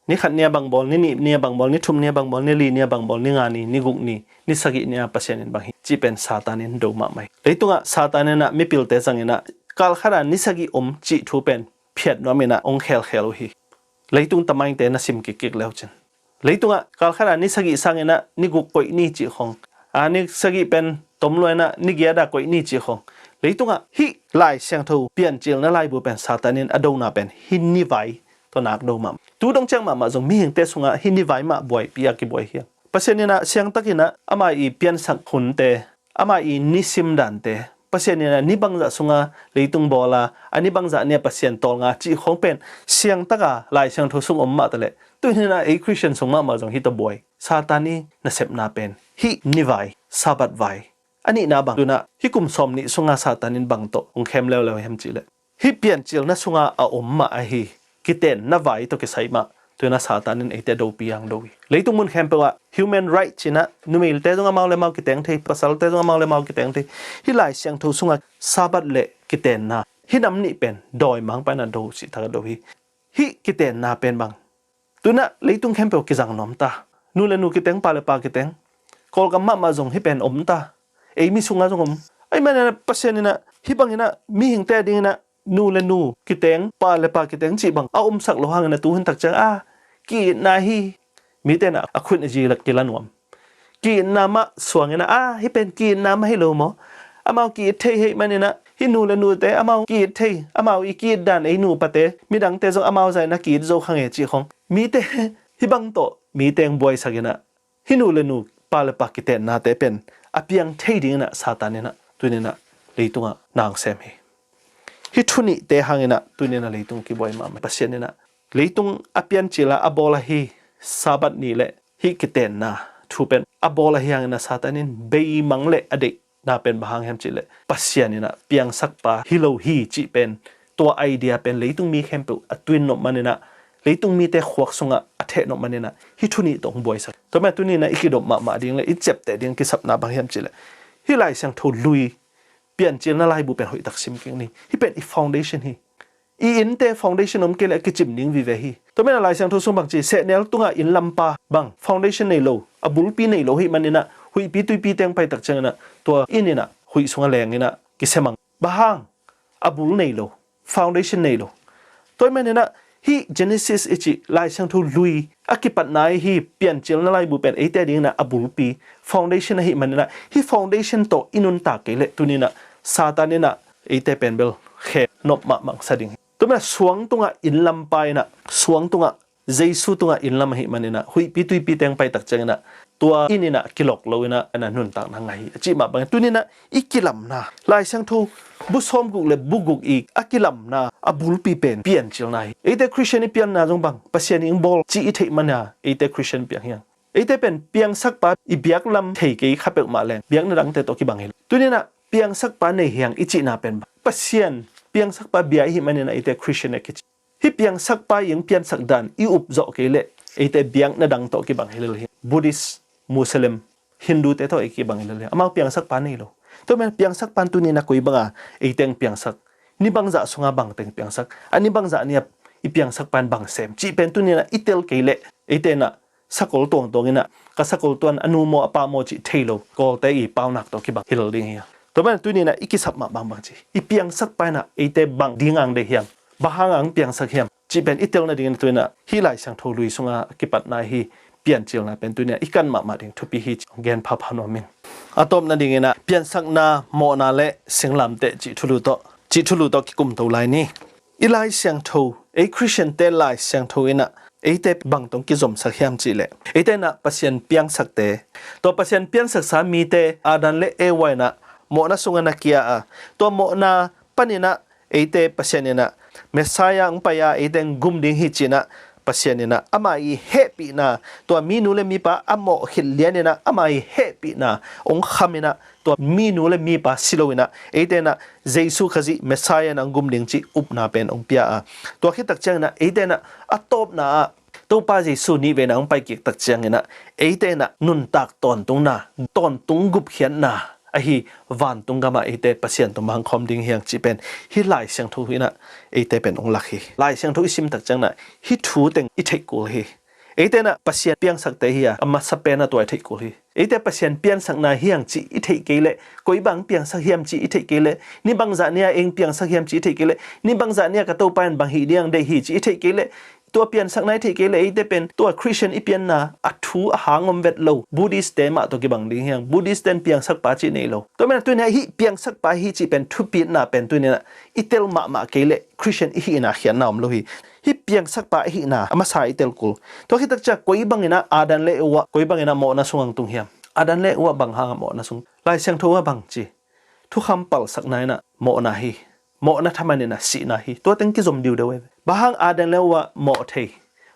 Ni khat ni a bang bawl, ni nih ni a bang bawl, ni thum ni a bang bawl, ni li ni a bang bawl, ni nga ni, ni guk ni, ni sagih ni a Pasian in bang hi cih pen Satan in do mahmah hi. Leitungah Satan in ah mipilte zang in ah, kal khat a ni sagih om cih thu pen phiat nuam in ah hong khelkhel uh hi. Leitung tamaingte na sim kikkik le uh cin, leitungah kal khat a ni sagih sang in ah ni guk koih ni cih khong, a ni sagih pen tom lua in ah ni giat a koih ni cih khong, leitungah hih Lai Siangtho Piancilna laibu pen Satan in a dona pen hih ni vai tawh nak do mahmah. Tu dong ciang mahmah zong mihingte sungah hih ni vai mah buaipi a kibuai hi. Pasian in ah siangtak in ah ama i piansak hunte, ama i nisim dante, Pasian in ah ni bangzah sungah leitung bawl a, a ni bangzah ni a Pasian tawlnga cih khong pen siangtak a Lai Siangtho sung om mah ta leh, tu in ah ei Christian sung mahmah zong hih tawh buai. Satan i nasepna pen hih ni vai, Sabbath vai. A nihna bang, tu in ah hih kum sawm nih sunga Satan in bang tawh hong khem leuleu hiam cih leh, hih Piancilna sunga a om mah ahi kitenna vai tawh kisai mah, tu-in ah Satan in eite dopi hang do hi. Leitung mun khempeuh ah human right ci-in ah, numei te zong amau le amau kiteng thei, pasal te zong amau le amau kiteng thei. Hih Lai Siangtho sungah Sabbath le kitenna, hih nam nih pen dawimangpa in ah do cih tak a do hi. Hih kitenna pen bang, tu-in ah leitung khempeuh kizang nuam ta. Nu le nu kiteng, pa le pa kiteng. Kawlgam mahmah zong hih pen om ta. Ei mi sungah zong om. Ahih manin ah Pasian in ah hih bangin ah mihingte adingin ah nu le nu kiteng, pa le pa kiteng cih bang a omsak lo hangin ah tu hun tak ciang a ki-itna hi. Mite in ah a khut a zi la kila nuam. Ki-itna mah suangin ah, a, hih pen ki-itna mah hi lo maw? Amau ki-it thei hi manin ah, hih nu le nute amau ki-it thei, amau i ki-it dan ei nupate, midangte zong amau zah in ah ki-it zo kha nge cih khawng. Mite hih bang tawh mite hong buaisak in ah, hih nu le nu, pa le pa kitennate pen a piang thei dingin ah Satan in ah tuni-in ah leitungah na hong sem hi. Hih thu nihte hangin ah tuni-in ah leitung kibuai mahmah. Pasian in ah leitung a piancil a, a bawl ahi Sabbath ni le hih kitenna thu pen a bawl ahi hangin ah Satan in beimang le a deihna pen bang hang hiam cih leh, Pasian in ah piangsakpa hi lo hi cih pen, tua idea pen leitung mi khempeuh a tuinnop manin ah, leitung mite khuak sungah a thehnop manin ah hih thu nih tawh hong buaisak. Tua manin ah tuni-in ah i kidop mahmah ding le i ciapteh ding kisapna bang hiam cih leh, hih Lai Siangtho Lui, Piancilna laibu pen hoihtak sim kik ni. Hih pen i foundation hi. I innte foundation om kei leh a kicim ding vive hi. Tua manin ah Lai Siangtho sung bang ci, sehnel tungah inn lampa bang foundation nei lo, a bulpi nei lo hi manin ah huihpi tuipi teng pai tak ciangin ah tua inn in ah huih sungah leng in ah kisia mang. Bang hang? A bul nei lo, foundation nei lo. Tua ahih manin ah hih Genesis i cih Lai Siangtho Lui a kipatna ahi Piancilna laibu pen eite adingin ah a bulpi, foundation ahih manin ah, hih foundation tawh i nuntak kei leh tuni-in ah Satan in ah eite pen bel khenop mahmah sa ding hi. Tua manin ah suang tungah inn lampa in ah, suang tungah, Jesu tungah inn lam ahih manin ah huihpi tuipi teng pai tak ciangin ah tua inn in ah kilok lo in ah, in ah nuntakna ngah hi a cih mah bangin tuni-in ah i kilamna, Lai Siangtho bu sawmguk le bu guk i a kilamna a bulpi pen piancilna hi. Eite Christian i pianna zong bang, Pasian in hong bawl cih i theih manin ah eite Christian piang hi hang. Eite pen piangsakpa i biaklam thei kei kha peuhmah leng biakna dangte tawh kibang hi lo. Tuni-in ah piangsakpa nei hi hang i cihna pen bang, Pasian piangsakpa bia i hih manin ah eite Christian a kici. Hih piangsakpa i hong piansak dan i up zawh kei leh eite biakna dang tawh kibang hi lel hi. Buddhist, Muslim, Hindu te tawh ei kibang hi lel hi. Amau piangsakpa nei lo. Tua manin ah piangsakpa in tuni-in ah koi banga eite hong piangsak, ni bangzah sungah bangte hong piangsak, a ni bangzah ni-a i piangsakpa in bang sem cih pen tuni-in ah i tel kei leh eite in ah sakol tuangtuang in ah, ka sakol tuan a nu maw a pa maw cih thei lo, Kawlte i paunak tawh kibang hi lel ding hi hang. Tua manin ah tuni-in ah i kisap mah bangbang ci, i piangsakpa in ah eite bang ding hong deih hiam, bang hang hong piangsak hiam cih pen i tel nadingin ah tuni-in ah hih Lai Siangtho Lui sunga a kipatna ahi Piancilna pen tuni-in ah i kan mahmah ding thupi hi ci gen phapha nuam ing. A tawpna dingin ah piansakna, mawhna le singlamteh cih thulu tawh, cih thulu tawh kikumto lai ni. I Lai Siangtho, ei Christian-te Lai Siangtho in ah eite bang tawh hong kizomsak hiam cih leh, eite in ah Pasian piangsakte, tua Pasian piansaksa mite Adam le Eva in ah mawhna sungah na kia a, tua mawhna panin ah eite Pasian in ah Messiah hong pai a eite hong gum ding hi ci-in ah Pasian in ah ama i hehpihna, tua minu le mipa a mawh khit lianin ah ama i hehpihna hong kham in ah, tua minu le mipa si lo in ah eite in ah Jesu Khazih Messiah in ah hong gum ding cih upna pen hong pia a, tua khit tak ciangin ah eite in ah a tawpna ah Topa Jesu nihveina hong pai kik tak ciangin ah eite in ah nuntak tawntungna, tawntung gupkhiatna ahi vantung gamah eite Pasian tawh mangkhawm ding hi hang cih pen hih Lai Siangtho in ah eite pen hong lak hi. Lai Siangtho i sim tak ciangin ah hih thu teng i theih kul hi. Eite in ah Pasian piangsakte hi a, a masa pen ah tua i theih kul hi. Eite Pasian piansakna hi hang cih i theih kei leh, koi bang piangsak hiam cih i theih kei leh, ni bangzah ni-a ei hong piangsak hiam cih i theih kei leh, ni bangzah ni-a ka Topa in bang hih ding hong deih hi cih i theih kei leh, tua piansakna i theih kei leh eite pen tua Christian i pianna a thu a hang om vet lo, Buddhist-te mah tawh kibang ding hi hang. Buddhist-te in piangsakpa cih nei lo. Tua manin ah tuni-in ah hih piangsakpa hi cih pen thupitna pen tuni-in ah i tel mahmah kei leh Christian i hihna khiatna om lo hi. Hih piangsakpa i hihna a masa i tel kul. Tua khit tak ciang koi bangin ah Adam le Eva koi bangin ah mawhna sungah hong tung hiam? Adam le Eva bang hangah mawhna sung? Lai Siangtho ah bang ci? Thukham palsakna in ah mawhna hi. Mawhna thaman in ah sihna hi. Tua teng kizom diudeu ei ve. Bang hang Adam le Eva mawh thei,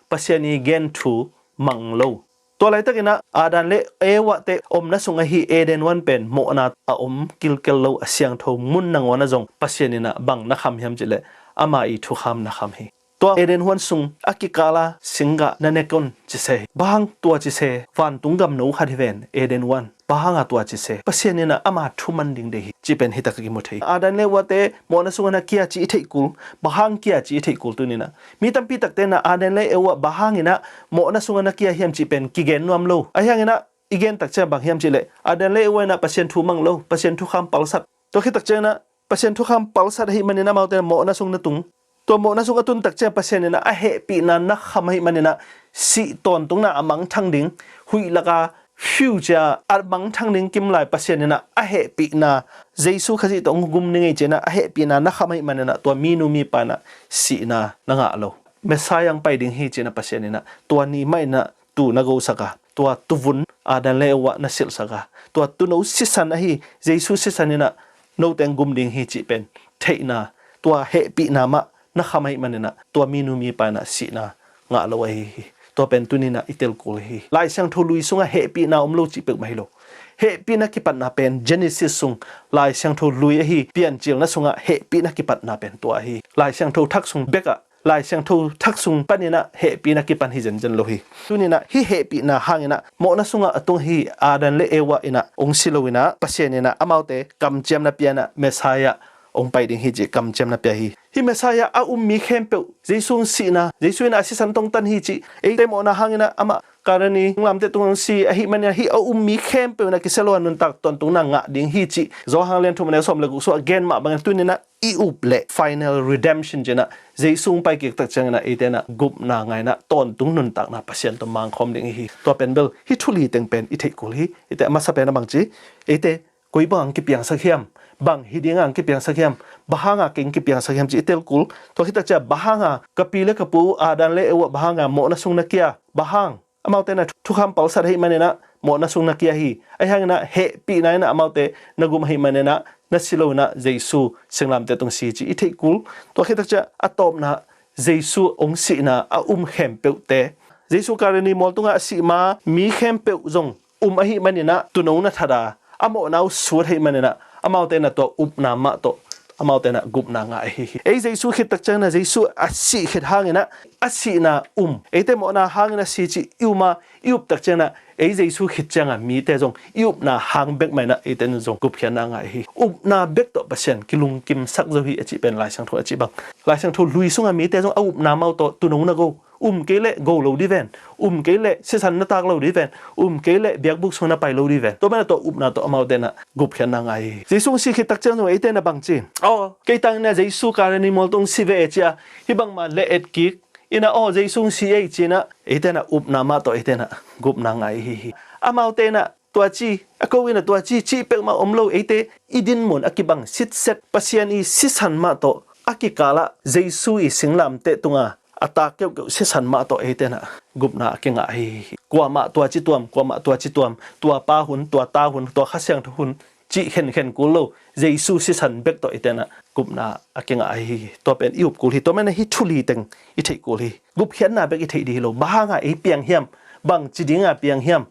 Pasian i gen thu mang lo? Tua laitakin ah Adam le Eva-te omna sung ahi Eden huan pen mawhna a om kilkel lo, a siangtho mun nangawn ah zong Pasian in ah bang na kham hiam cih leh ama i thukham na kham hi. Tua Eden huan sung a kikala singgah na nek un ci se hi. Bang hang tua ci se? Vantung gam no khat hi ven Eden huan. Bang hanga tua ci se? Pasian in ah ama thu man ding deih hi cih pen hi tak a kimu thei hi. Adam le Eva te mawhna sungah na kia cih i theih kul. Bang hang kia cih i theih kul tuni in ah. Mi tampi takte in ah Adam le Eva bang hangin ah mawhna sungah na kia hiam cih pen kigen nuam lo. Ahi hangin ah i gen tak ciang bang hiam cih leh Adam le Eva in ah Pasian thu mang lo, Pasian thukham palsat. Tua khit tak ciang in ah Pasian thukham palsat ahih manin amaute in ah mawhna sung na tung. Tua mawhna sung a tun tak ciang Pasian in ah a hehpihna na kham ahih manin ah sih tawntungna a mangthang ding, huih laka future a mangthang ding kimlai Pasian in ah a hehpihna, Jesu Khazih tawh hong gum ni ngei ci-in ah a hehpihna na kham ahih manin ah tua minu mipa in ah sihna na ngah lo. Messiah hong pai ding hi ci-in ah Pasian in ah tua ni mah in ah tuu na gosak a, tua tuuvun Adam le Eva na silhsak a, tua tuuno sisan ahi Jesu sisan in ah note hong gum ding hi cih pen theihna, tua hehpihna mah na kham ahih manin ah tua minu mipa in ah sihna ngah lo ahi hi. Tua pen tuni in ah i tel kul hi. Lai Siangtho lui sungah hehpihna om lo cih peuhmah hi lo. Hehpihna kipatna pen Genesis sung, Lai Siangtho lui ahi Piancilna sungah hehpihna kipatna pen tua ahi hi. Lai Siangtho thak sung bekah, Lai Siangtho thak sung panin ah hehpihna kipan hi zenzen lo hi. Tuni in ah hih hehpihna hangin ah mawhna sungah a tung ahi Adam le Eva in ah hong si lo in ah Pasian in ah amaute kamciamna pia in ah Messiah hong pai ding hi cih kamciamna pia hi. Hih Messiah a um mi khempeuh Jesu hong sihna, Jesu in ah a sisan tawh hong tan hi cih, eite mawhna hangin ah amah Kalvari singlamteh tungah hong si ahih manin ah hih a um mi khempeuh in ah kisia lo a nuntak tawntungna ngah ding hi cih Johan lian thum a neu sawm le guk sungah a gen mah bangin tuni in ah i up leh final redemption ci-in ah Jesu hong pai kik tak ciangin ah eite in ah gupna ngah in ah tawntung nuntakna Pasian tawh mangkhawm ding i hi. Tua pen bel hih thu li teng pen i theih kul hi. Eite a masa pen a bang ci, eite koi bang hong kipiangsak hiam, bang hi ding hong kipiangsak hiam, bang hanga kei hong kipiangsak hiam cih i tel kul. Tua khit tak ciang bang hanga ka pi le ka pu Adam le Eva bang hanga mawhna sung na kia, bang hang? Amaute in ah thukham palsat ahih manin ah mawhna sung na kia hi. Ahi hangin ah hehpihna in ah amaute na gum ahih manin ah na si lo in ah Jesu singlamteh tungah si cih i theih kul. Tua khit tak ciang a tawpna Jesu hong sihna a um khempeuhte, Jesu Kalvari mual tungah a sih ma mi khempeuh zong um ahih manin ah tuuno na that a, a mawhna uh sut ahih manin ah amaute in ah tua upna mah tawh amaute in ah gupna ngah ahi hi. Ei Jesu khit tak ciangin ah, Jesu a sih khit hangin ah a sihna um, eite mawhna hangin a si cih i um a, i up tak ciangin ah ei Jesu khit ciangin ah mite zong i upna hang bek mah in ah eite in zong gupkhiatna ngah ahi hi. Upna bek tawh Pasian kilungkimsak zo hi a cih pen Lai Siangtho a cih bang. Lai Siangtho lui sungah mite zong a upna mah uh tawh tuuno na go, um kei leh go lo ding ven, um kei leh sisan na tak lo ding ven, um kei leh biakbuk sung na pai lo ding ven. Tua manin ah tua upna tawh amaute in ah gupkhiatna ngah hi. Jesu hong si khit tak ciang zong eite in ah bang ci? Aw, kei tangin ah Jesu Kalvari mual tungah si ve e ci-a hih bangmah leh et kik in ah, aw, Jesu hong si ei ci-in ah eite in ah upna mah tawh eite in ah gupna ngah ahi hi. Amaute in ah tua ci, a ko in ah tua ci cih peuhmah om lo, eite i dinmun a kibang sitset Pasian i sisan mah tawh a kikalah Jesu i singlamteh tungah a tak keuhkeuh sisan mah tawh eite in ah gupna a kingah ahi hi. Kuamah tua ci tuam, kuamah tua ci tuam, tua pa hun, tua ta hun, tua Kha Siangtho hun cih khenkhen kul lo, Jesu sisan bek tawh eite in ah gupna a kingah ahi hi. Tua pen i up kul hi. Tua manin ah hih thu li teng i theih kul hi. Gupkhiatna bek i theih ding hi lo. Bang hanga ei piang hiam, bang ci dinga piang hiam,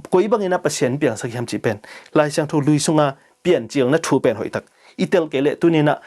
koi bangin ah Pasian piangsak hiam cih pen Lai Siangtho lui sunga Piancilna thu pen hoihtak i tel kei leh tuni in ah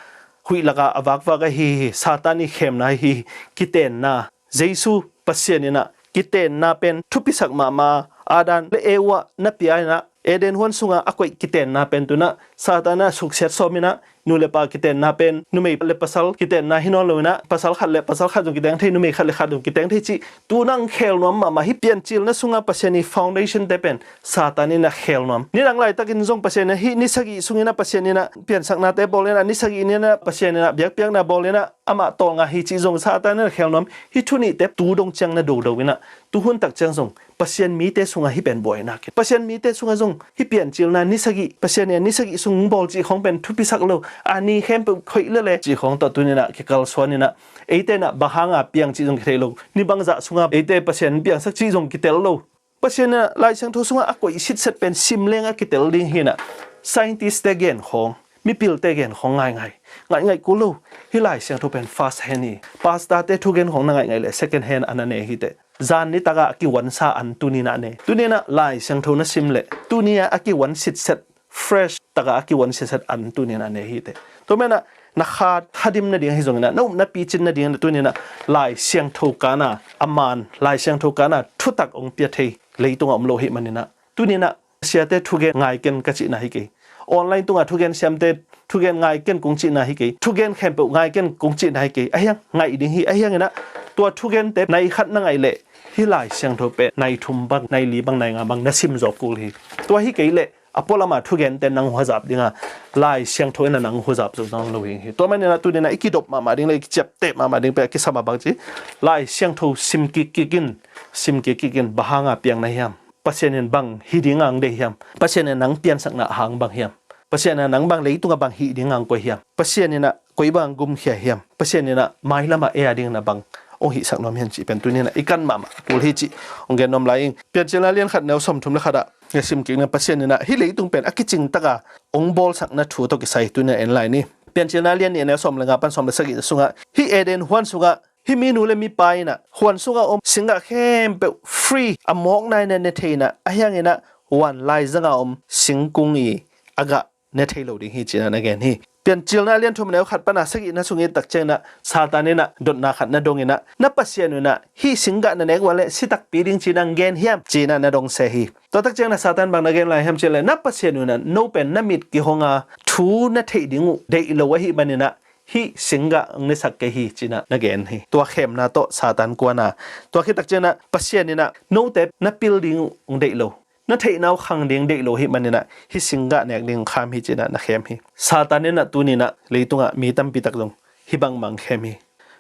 huih laka a vakvak ahi hi. Satan i khemna ahi hi. Kitenna, Jesu Pasian in ah kitenna pen thupisak mahmah. Adam le Eva na pia in ah Eden huan sunga a koih kitenna pen tu in ah Satan in ah suksiat sawm in ah, nu le pa kitenna pen numei le pasal kitenna hi nawn lo in ah, pasal khat le pasal khat zong kiteng thei, numei khat le khat zong kiteng thei cih tu in ah khel nuam mahmah. Hih Piancilna sunga Pasian i foundation te pen Satan in ah khel nuam. Nidang laitakin zong Pasian in ah hih ni sagih sungin ah Pasian in ah piansaknate bawl in ah, ni sagih ni in ah Pasian in ah biakpiakna bawl in ah amah tawlnga hi cih zong Satan in ah khel nuam. Hih thu nihte tu dong ciang na dodo in ah, tu hun tak ciang zong Pasian mite sungah hih pen buaina kei. Pasian mite sungah zong hih Piancilna ni sagih, Pasian in ah ni sagih sung bawl cih khawng pen thupisak lo. A ni khempeuh khoih lel e cih khawng tawh tuni in ah kikalsuan in ah, eite in ah bang hanga piang cih zong kitel lo. Ni bangzah sunga eite Pasian piangsak cih zong kitel lo. Pasian in ah Lai Siangtho sungah a koih sitset pen sim leng a kitel ding hi in ah, scientist te gen khawng, mipilte gen khawng ngaingai, ngaingai kul lo. Hih Lai Siangtho pen first hand hi. Pastor te thugen khawng na ngaingai leh second hand an a ne hi teh. Zan nitakah a kiuansa an tuni in ah ne. Tuni in ah Lai Siangtho na sim leh tuni a a kiuan sitset fresh taka a kiuan siaset an tuninah nei hi teh. Tua menah na kha thadim nading ahi zonginah na upna picin nadinginah tuninah Lai Siangtho kana a man, Lai Siangtho kana thutak hong pia thei leitungah om lo hi maninah tuninah siate thugen ngai ken ka cihna hi kei. Online tungah thugen siamte thugen ngai ken kong cihna hi kei. Thugen khempeuh ngai ken kong cihna hi kei. Ahiang ngaih ding hi. Ahianginah tua thugente nai khat na ngaih leh hih Lai Siangtho pen nai thum bang, nai li bang, nai nga bang na sim zawk kul hi. Tua hi kei leh a pualama thugente nang huazap dinga Lai Siangtho inah nang huazap zo nawn lo hi. Tua maninah tuninah i kidop mahmah ding le i kiciapteh mahmah ding pen a kisam a bang ci Lai Siangtho sim kik kik in, sim kik kik in bang hanga piang na hiam? Pasian in bang hi dinga hong deih hiam? Pasian in nang piansakna hang bang hiam? Pasian in nang bang leitungah bang hih dinga hong koih hiam? Pasian inah koi bang gumkhia hiam? Pasian inah mailamah ei a dingin a bang hong hihsak nuam hiam cih pen tuninah i kan mahmah kul hi cih hong gen nuam lai ing. Piancilna lian khat neu sawmthum le khatah na sim kik na Pasian inah hih leitung pen a kicingtaka hong bawlsakna thu tawh kisai tuninah en lai ni. Piancilna lian nih neu sawm le nga pan sawm le sagih sungah hih Eden huan sungah hih minu le mipa inah huan sungah om singgah khempeuh free a mawkna inah ne thei inah ahianginah huan laizanga om singkung i a gah ne thei lo ding hi cinah na gen hi. Piancilna lian thum neu khat pana sagihna sungin takcianginah Satan inah dotna khat na donginah na Pasian unah hih singgah na nek uale si takpi ding cinah hong gen hiam cinah na dong se hi. Tua takcianginah Satan bang na gen lai hiam cihleh na Pasian unah no pen na mit kihonga thu na theih ding uh deih lo ahi maninah hih singgah hong nesak kei hi cinah na gen hi. Tua khemna tawh Satan kuana tua khit takcianginah Pasian inah note na pil ding uh hong deih lo, na theihna uh khang ding deih lo hi maninah hih singgah nek ding kham hi cinah na khem hi. Satan inah tuninah leitungah mi tampi tak zong hih bangmang khem hi.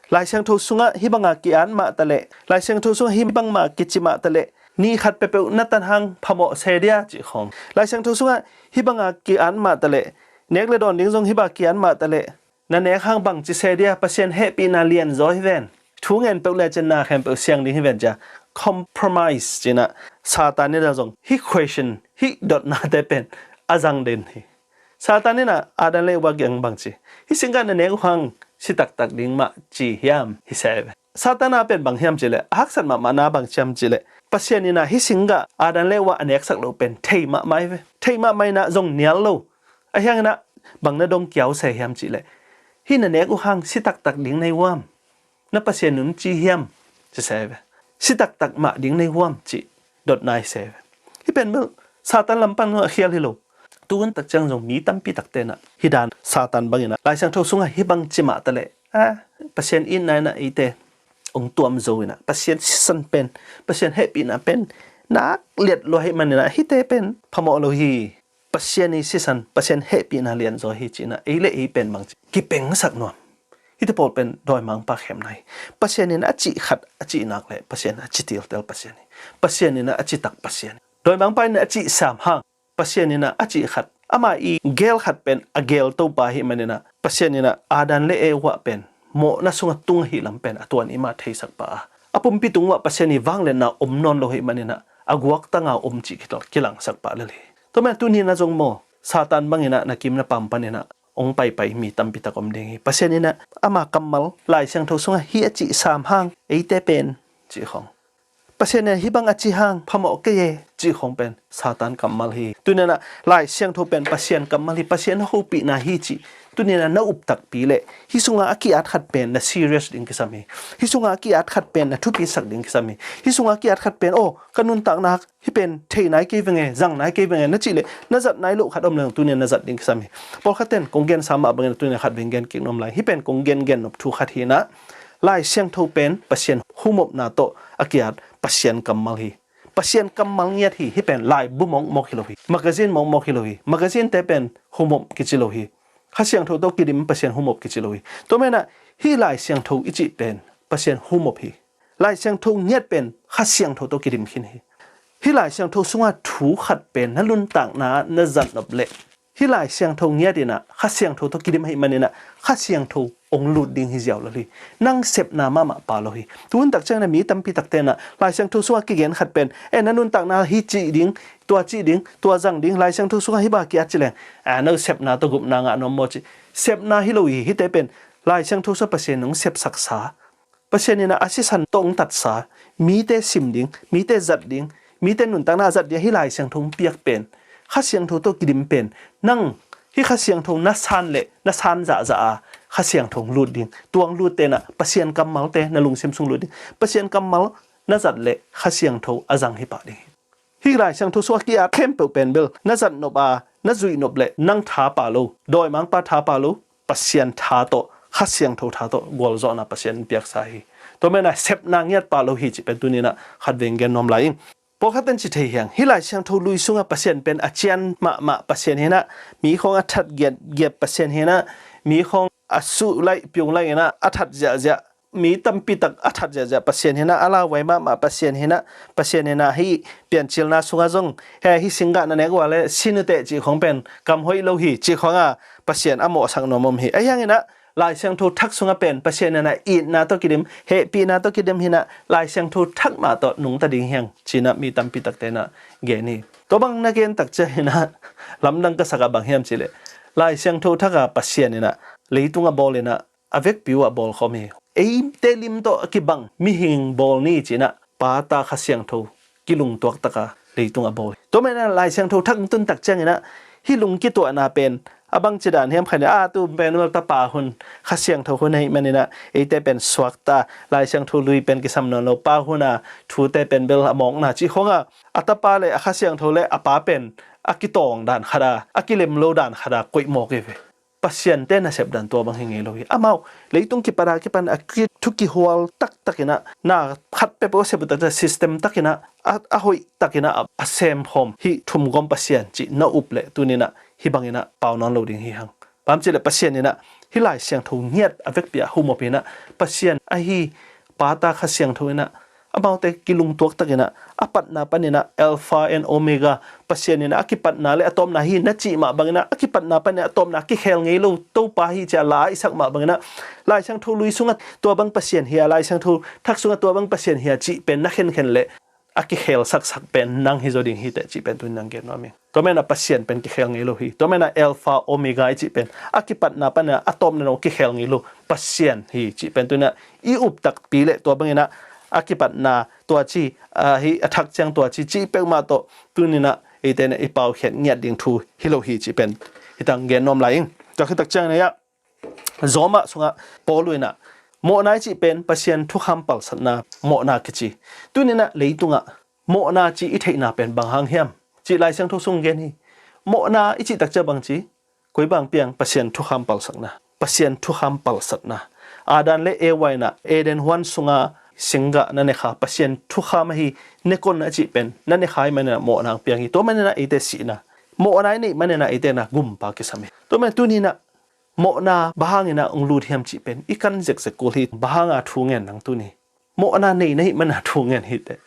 Lai Siangtho sungah hih banga ki-at mah taleh, Lai Siangtho sungah hih bangmah kici mah taleh ni khat peuhpeuh na tan hang phamawh se dia cih khawng, Lai Siangtho sungah hih banga ki-at mah taleh, nek le dawn ding zong hih banga ki-at mah taleh na nek hang bangci se dia, Pasian hehpihna lianzaw hi ven. Thu ngen peuh lecin na khempeuh siang ding hi ven cia compromise cinah Satan inah zong hih question, hih dotnate pen a zang den hi. Satan inah Adam le Eva kiang bangci hih singgah na nek uh hang si taktak ding mah ci hiam hi se ve. Satan a pen bang hiam cihleh a haksat mahmahna bang ciam cihleh Pasian inah hih singgah Adam le Eva a neksak loh pen thei mahmah hi ve. Thei mahmah inah zong nial lo. Ahianginah bang na dong kiau se hiam cihleh hih na nek uh hang si taktak ding nei uam? Na Pasian un ci hiam? Ci se ve. Si taktak mah ding nei uam cih dot nai se ve. Hih pen bel Satan lam pan a khial hi lo. Tuun takciang zong mi tampi takte inah hih dan Satan banginah Lai Siangtho sungah hih bang ci mah taleh a Pasian itna inah eite hong tuam zo inah Pasian sisan pen, Pasian hehpihna pen nak liat lua hi maninah hihte pen phamawh lo hi. Pasian i sisan, Pasian hehpihna lianzaw hi cinah ei le ei pen bangci kipengsak nuam. Hihte pawl pen dawimangpa khemna hi. Pasian in a cih khat a cih nak leh Pasian a ci tiltel Pasian hi. Pasian inah a citak Pasian hi. Dawimangpa in a cih sam hang Pasian inah a cih khat ama i gel khat pen a gel Topa hi maninah Pasian inah Adam le Eva pen mawhna sungah tung ahi lam pen a tuan i mah theisak pah a, a pumpi tung uah Pasian i vangliatna om nawn lo hi maninah a guaktanga om cih kilangsakpah lel hi. Tua manin tuni na zong maw Satan banginah na kim na pam paninah hong paipai mi tampi tak om ding hi. Pasian inah ama kammal Lai Siangtho sungah hih a cih sam hang eite pen cih khawng, Pasian inah hih bang a cih hang phamawh kei e cih khawng pen Satan kammal hi. Tuninah Lai Siangtho pen Pasian kammal hi, Pasian hopihna hi cih tuninah na up takpi leh hih sungah a ki-at khat pen na serious ding kisam hi. Hih sungah a ki-at khat pen na thupisak ding kisam hi. Hih sungah a ki-at khat pen aw ka nuntakna hih pen thei nai kei venge, zang nai kei venge na cih leh na zat nai loh khat om leng tuninah na zat ding kisam hi. Pawlkhat ten kong gensa mah bangin tuninah khat veng gen kik nuam lai. Hih pen kong gengen nop thu khat hinah Lai Siangtho pen Pasian humopna tawh a ki-at Pasian kammal hi. Pasian kammal ngiat hi. Hih pen laibu mawkmawk hi lo hi. Magazine mawkmawk hi lo hi. Magazine te pen humop kici lo hi. Kha Siangtho tawh kidim Pasian humop kici lo hi. Tua menah hih Lai Siangtho i cih pen Pasian humop hi. Lai Siangtho ngiat pen Kha Siangtho tawh kidim khin hi. Hih Lai Siangtho sungah thu khat pen na nuntakna na zat nop leh hih Lai Siangtho ngiat inah Kha Siangtho tawh kidim ahi maninah Kha Siangtho hong lut ding hi ziau lo hi. Nang sepna mahmah pa lo hi. Tuun takcianginah mi tampi takte inah Lai Siangtho sungah kigen khat pen e na nuntakna hi cih ding, tua cih ding, tua zang ding, Lai Siangtho sungah hih bang a ki-at ci leng a no sepna tawh gupna ngah nuam maw cih. Sepna hi lo hi. Hihte pen Lai Siangtho sungah Pasian hong sepsaksa, Pasian inah a sisan tawh hong tatsa, mite sim ding, mite zat ding, mite nuntakna a zat ding hih Lai Siangtho hong piak pen Kha Siangtho tawh kidim pen nang hih Kha Siangtho na san le na san zahzah a Kha Siangtho hong lut ding. Tua hong lut tenah Pasian kammalte na lungsim sung lut ding. Pasian kammal na zat le Kha Siangtho a zang hi pah ding hi. Hih Lai Siangtho sung a ki-at khempeuh pen bel na zat nop a na zuih nop le nang tha pha lo, dawimangpa tha pha lo, Pasian tha tawh, Kha Siangtho tha tawh gualzawhna Pasian in piaksa hi. Tua menah sepna ngiat pha lo hi cih pen tuninah khatvei gen nuam lai ing. Pawlkhat ten ci thei hiang, hih Lai Siangtho lui sungah Pasian pen a cian mahmah Pasian hinah, mi khawng a that giatgiat Pasian hinah, mi khawng a suh laih piung laih inah a that ziahziah, mi tampi tak a that ziahziah Pasian hinah, a lauhuai mahmah Pasian hinah, Pasian hinah hih Piancilna sungah zong he hih singgah na nek uh a le sin uh teh cih khawng pen kam hoih lo hi cih khawngah Pasian a mawhsak nuam om hi. Ahi hanginah Lai Siangtho thak sungah pen Pasian inah itna tawh kidim, hehpihna tawh kidim hinah Lai Siangtho thak mah tawh nungta ding hiang cinah mi tampi takte inah gen hi. Tua bang na gen takcia hinah lamdang ka sakah bang hiam cihleh Lai Siangtho thak a Pasian inah leitung a bawl inah a vekpi uh a bawlkhawm hi. Eite lim tawh a kibang mihing bawl ni cinah Pa, Ta, Kha Siangtho kilungtuak taka leitung a bawl hi. Tua menah Lai Siangtho thak tun tak cianginah hih lungkituahna pen a bangci dan hiam khanin a tu pen bel tapa hun, Kha Siangtho hun ahih maninah eite pen suakta, Lai Siangtho lui pen kisam nawn lo, pa huna thute pen bel a mawkna cih khawngah a tapa le a Kha Siangtho le a pa pen a kitawng dan khata, a kilem lo dan khata koih mawk hi ve. Pasiante nasep dan tua bang hi ngei lo hi. Amau leitung kipata kipan a ki-, thu kihual taktakinah na khat peuhpeuh a sep uh taktak system takinah a, a hoih takinah a, a semkhawm hih thumgawm Pasian cih na up leh tuninah hih banginah pau nawn lo ding hi hang. Bang hiam cihleh Pasian inah hih Lai Siangtho ngiat a vekpi ah humop hinah Pasian ahi Pa, Ta, Kha Siangtho inah amaute kilungtuak takinah a patna paninah Alpha and Omega, Pasian inah a kipatna le a tawpna hi na cih mah banginah a kipatna paninah a tawpna kikhel ngei lo Topa hi ci-a la i sak mah banginah Lai Siangtho lui sungah tua bang Pasian hi a, Lai Siangtho thak sungah tua bang Pasian hi a cih pen na khenkhen le a kikhel saksak pen nang hi zaw ding hi teh cih pen tunin nang gen nuam ing. Tua menah Pasian pen kikhel ngei lo hi. Tua menah Alpha Omega i cih pen a kipatna paninah a tawpna dong kikhel ngei lo Pasian hi cih pen tuninah i up takpi le tua banginah a kipatna tua ci, a, hi a thak ciang tua ci cih peuhmah tawh tuninah eite inah i paukhiat ngiat ding thu hi lo hi cih pen hi tang gen nuam lai ing. Tua khit tak cianginah Roma sungah Paul inah mawhna i cih pen Pasian thukham palsatna mawhna kici. Tuninah leitungah mawhna cih i theihna pen bang hang hiam cih Lai Siangtho sung gen hi. Mawhna i cih takcia bang ci, koi bang piang Pasian thukham palsatna. Pasian thukham palsatna. Adam le Eva inah Eden huan sunga singgah na nekha Pasian thukham ahi nekon a cih pen na nekha ahih maninah mawhna piang hi. Tua maninah eite sihna. Mawhna i neih maninah eite na gumpa kisam hi. Tua man tuninah mawhna bang hanginah hong lut hiam cih pen i kan zekzek kul hi. Bang hanga thu ngen nang tuni? Mawhna nei na hih mana thu ngen hi teh.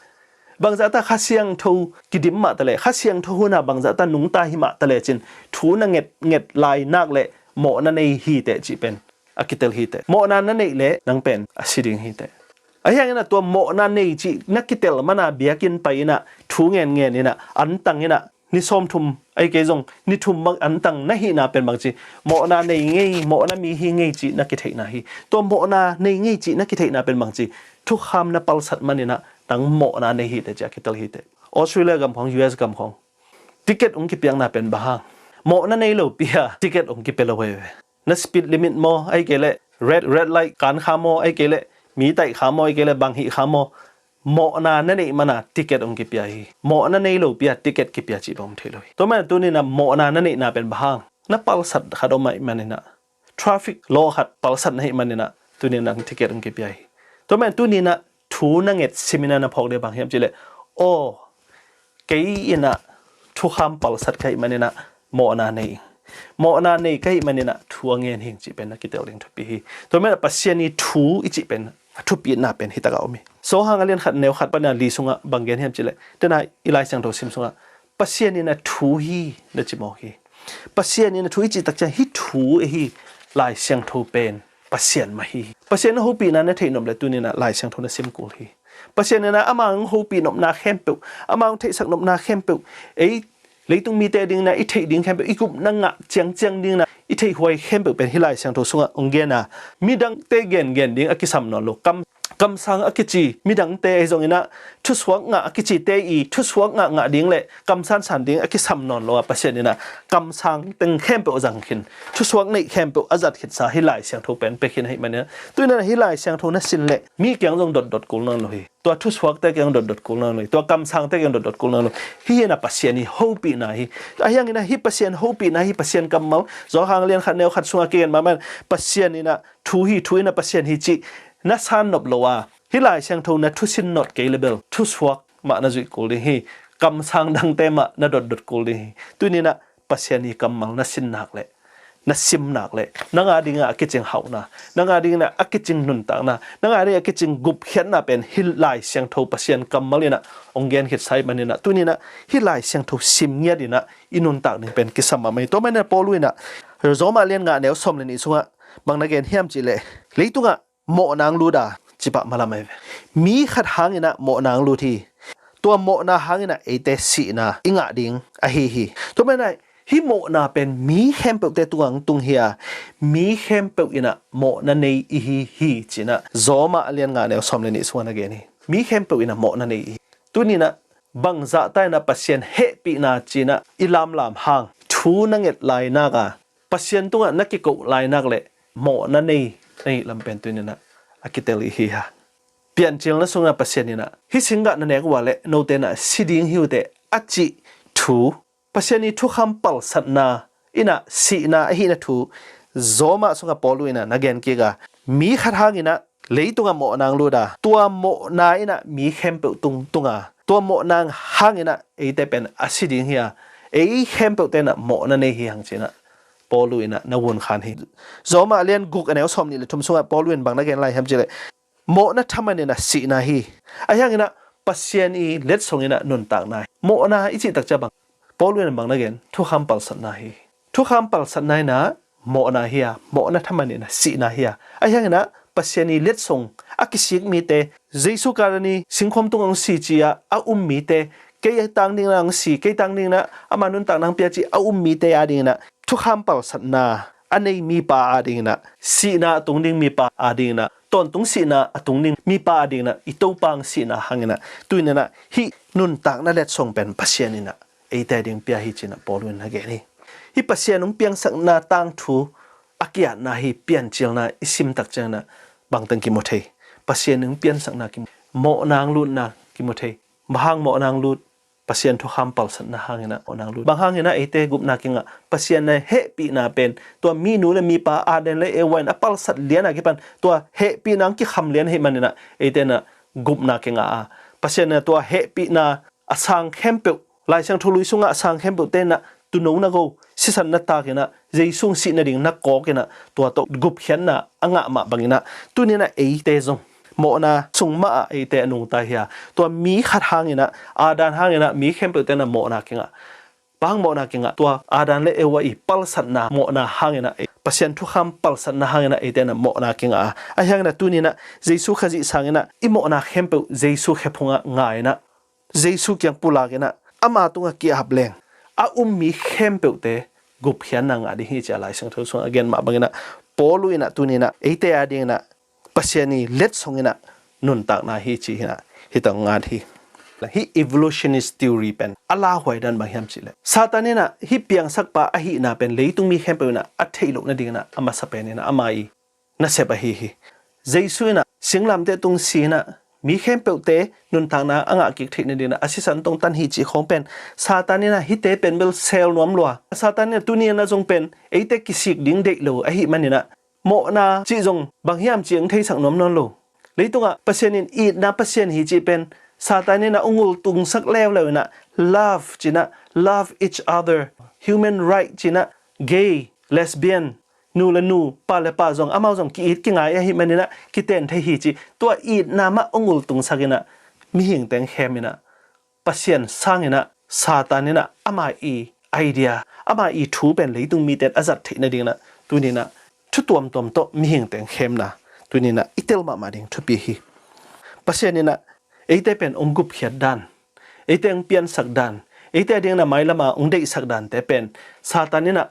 Bangzahta Kha Siangtho kidim mah taleh, Kha Siangtho huna bangzahta nungta hi mah taleh cin thu na nget nget lai nak le mawhna nei hi teh cih pen a kitel hi teh. Mawhna na neih le nang pen a si ding hi teh. Ahi hanginah tua mawhna nei cih na kitel mana biakinn pai inah thu ngen ngen inah antang inah ni sawmthum, ahih kei zong ni thum bang antang na hihna pen bangci, mawhna nei ngei, mawhna mi hi ngei cih na kitheihna hi. Tua mawhna nei ngei cih na kitheihna pen bangci, thukham na palsat maninah nang mawhna nei hi teh cih a kitel hi teh. Australia gam khawng, U S gam khawng ticket hong kipiakna pen bang hang? Mawhna nei lopi a ticket hong kipia lo hi ve. Na speed limit maw, ahih kei leh red, red light kan kha maw, ahih kei leh mi taih kha maw, ahih kei leh bang hih kha maw, mawhna na neih mana ticket hong kipia hi. Mawhna nei lopi a ticket kipia cih bang om thei lo hi. Tua man tuninah mawhna na neihna pen bang hang? Na palsat khat om ahih maninah, traffic law khat palsat na hih maninah tuninah ticket hong kipia hi. Tua man tuninah thu na nget siminah na phawk ding bang hiam cihleh, aw, kei inah thukham palsat ka hih maninah mawhna nei ing. Mawhna nei ka hih maninah thu a ngen hing cih pen na kitel ding thupi hi. Tua menah Pasian i thu i cih pen a thupina pen hi takah om hi. Sawhang a lian khat neu khat pana li sungah bang gen hiam cihleh, tena i Lai Siangtho sim sungah Pasian inah thu hi na ci mawk hi. Pasian inah thu i cih takcia hih thu ahi Lai Siangtho pen Pasian mah hi. Pasian a hopihna na theih nop le tuninah Lai Siangtho na sim kul hi. Pasian inah amah hong hopih nopna khempeuh, amah hong theihsak nopna khempeuh, ei leitung mite dingna i theih ding khempeuh, i gupna ngah ciangciang dingna i theihhuai khempeuh pen hih Lai Siangtho sungah hong gen a, midangte gengen ding a kisam nawn lo, kam Kamsang a kici midangte ahi zongin ah, thusuak ngah a kicite i thusuak ngah ngah ding le kamsansan ding a kisam nawn lo a, Pasian in ah kamsang teng khempeuh a zang khin, thusuak neih khempeuh a zat khitsa hih Lai Siangtho pen pia khin ahih manin ah, tu-in ah hih Lai Siangtho na sin leh mi kiang zong dotdot kul nawn lo hi. Tua thusuakte kiang dotdot kul nawn lo hi. Tua kamsangte kiang dotdot kul nawn lo hi. Hih in ah Pasian i hopihna hi. Ahi hangin ah hih Pasian hopihna, hih Pasian kammal, Johan lian khat neu khat sungah kigen mahmah in, Pasian in ah thu hi, thu in ah Pasian hi cih na san nop lo a, hih Lai Siangtho na thusin nawt kei le bel thusuak mah na zuih kul ding hi. Kamsang dangte mah na dotdot kul ding hi. Tu-in ah Pasian i kammal na sin nak leh, na sim nak leh, nang a dingin ah a kicing hauhna, nang a dingin ah a kicing nuntakna, nang a dingin ah a kicing gupkhiatna pen hih Lai Siangtho Pasian kammal in ah hong gen khitsa ahih manin ah, tu-in ah hih Lai Siangtho sim ngiat in ah i nuntak ding pen kisam mahmah hi. Tua manin ah Paulu in ah Roma lian nga neu sawm le nih sungah bang na gen hiam cih leh, leitungah mawhna hong lut a, ci pah malam ahi ve. Mi khat hangin ah mawhna hong lut hi. Tua mawhna hangin ah eite sihna i ngah ding ahi hi. Tua manin ah hih mawhna pen mi khempeuhte tungah hong tung hi a, mi khempeuh in ah mawhna nei i hi hi, ci-in ah Roma lian nga neu sawm le nih sungah na gen hi. Mi khempeuh in ah mawhna nei i hi. Tu-in ah bang zahta in ah Pasian hehpihna ci-in ah i lamlam hang thu na nget lainak a, Pasian tungah na kikoh lainak leh mawhna nei na hih lam pen tu-in ah a kitel i hi a. Piancilna sungah Pasian in ah, hih singgah na nek uh a leh note in ah si ding hi uh teh, a cih thu, Pasian i thukham palsatna in ah sihna ahihna thu Roma sungah Paulu in ah na gen kik a, mi khat hangin ah leitungah mawhna hong lut a, tua mawhna in ah mi khempeuh tung tung a, tua mawhna hangin ah eite pen a si ding hi a, ei khempeuhte in ah mawhna nei hi hang, ci-in ah Paulu in ah na vun khan hi. Roma lian guk a neu sawm nih le thum sungah Paulu in bang na gen lai hiam cih leh, mawhna thaman in ah sihna hi. Ahi hangin ah Pasian i letsong in ah nuntakna hi. Mawhna i cih tak ciang bang, Paulu in bang na gen, thukham palsatna hi. Thukham palsatna in ah mawhna hi a, mawhna thaman in ah sihna hi a. Ahi hangin ah Pasian i letsong a kisik mite, Jesu Karen i singkhuam tungah hong si ci-a a um mite, kei tang dingin ah hong si, kei tang dingin ah ama nuntakna hong pia ci-a a um mite a dingin ah thukham palsatna a nei mipa a dingin ah, sihna a tung ding mipa a dingin ah, tawntung sihna a tung ding mipa a dingin ah i Topa hong sihna hangin ah, tu-in ah hih nuntakna letsong pen Pasian in ah eite a ding pia hi, ci-in ah Paulu in na gen hi. Hih Pasian hong piangsakna tangthu a ki-atna hi. Piancilna i sim tak ciangin ah bangteng kimu thei? Pasian hong piangsakna kimu, mawhna hong lutna kimu thei. Bang hang mawhna hong lut? Pasian thukham palsatna hangin ah mawhna hong lut. Bang hangin ah eite gupna kingah? Pasian a hehpihna pen tua minu le mipa Adam le Eva in a palsat lian a kipan tua hehpihna hong kikham lian ahih manin ah eite in ah gupna kingah a, Pasian in ah tua hehpihna a sang khempeuh, Lai Siangtho Lui sungah a sang khempeuhte in ah tuuno na go, sisan na tak in ah, Jesu hong sih nading na kawk in ah, tua tawh gupkhiatna a ngah mah bangin ah, tu-in ah eite zong mawhna sung mah ah eite a nungta hi a, tua mi khat hangin ah, Adam hangin ah mi khempeuhte in ah mawhna kingah. Bang hang mawhna kingah? Tua Adam le Eva i palsatna mawhna hangin ah, Pasian thukham palsatna hangin ah eite in ah mawhna kingah a. Ahi hangin ah tu-in ah Jesu Khazih sangin ah i mawhna khempeuh Jesu khe phungah nga in ah, Jesu kiang pulak in ah, ama tungah ki-ap leng a um mi khempeuhte gupkhiatna ngah ding hi, ci-a Lai Siangtho sungah a gen mah bangin ah, Paulu in ah tu-in ah eite a dingin ah Pasian i letsong in ah nuntakna hi, ci-in ah hih tawh ngat hi. Hih evolutionist theory pen a lauhuai dan bang hiam cih leh, Satan in ah hih piangsakpa ahihna pen leitung mi khempeuh in ah a theih loh nadingin ah a masa pen in ah ama i nasep ahi hi. Jesu in ah singlamteh tung si in ah mi khempeuhte nuntakna a ngah kik theih nadingin ah a sisan tawh tan hi cih khawng pen, Satan in ah hihte pen bel sel nuam lua. Satan in ah tu-in ah zong pen eite kisik ding deih lo ahih manin ah, mawhna cih zong bang hiam cih hong theisak nuam nawn lo. Leitungah Pasian in itna Pasian hi cih pen Satan in ah hong ultungsak leuleu in ah, love ci-in ah, love each other, human right ci-in ah, gay, lesbian, nu le nu, pa le pa zong, amau zong ki-it kingai ahih manin ah kiten thei hi cih, tua itna mah hong ultungsak in ah, mihing teng khem in ah, Pasian sangin ah Satan in ah ama i idea, ama i thu pen leitung mite in a zat theih nadingin ah, tu-in ah thu tuamtuam tawh mihing teng khemna tu-in ah i tel mahmah ding thupi hi. Pasian in ah eite pen hong gupkhiat dan, eite hong piansak dan, eite a dingin ah mailam a hong deihsak dante pen Satan in ah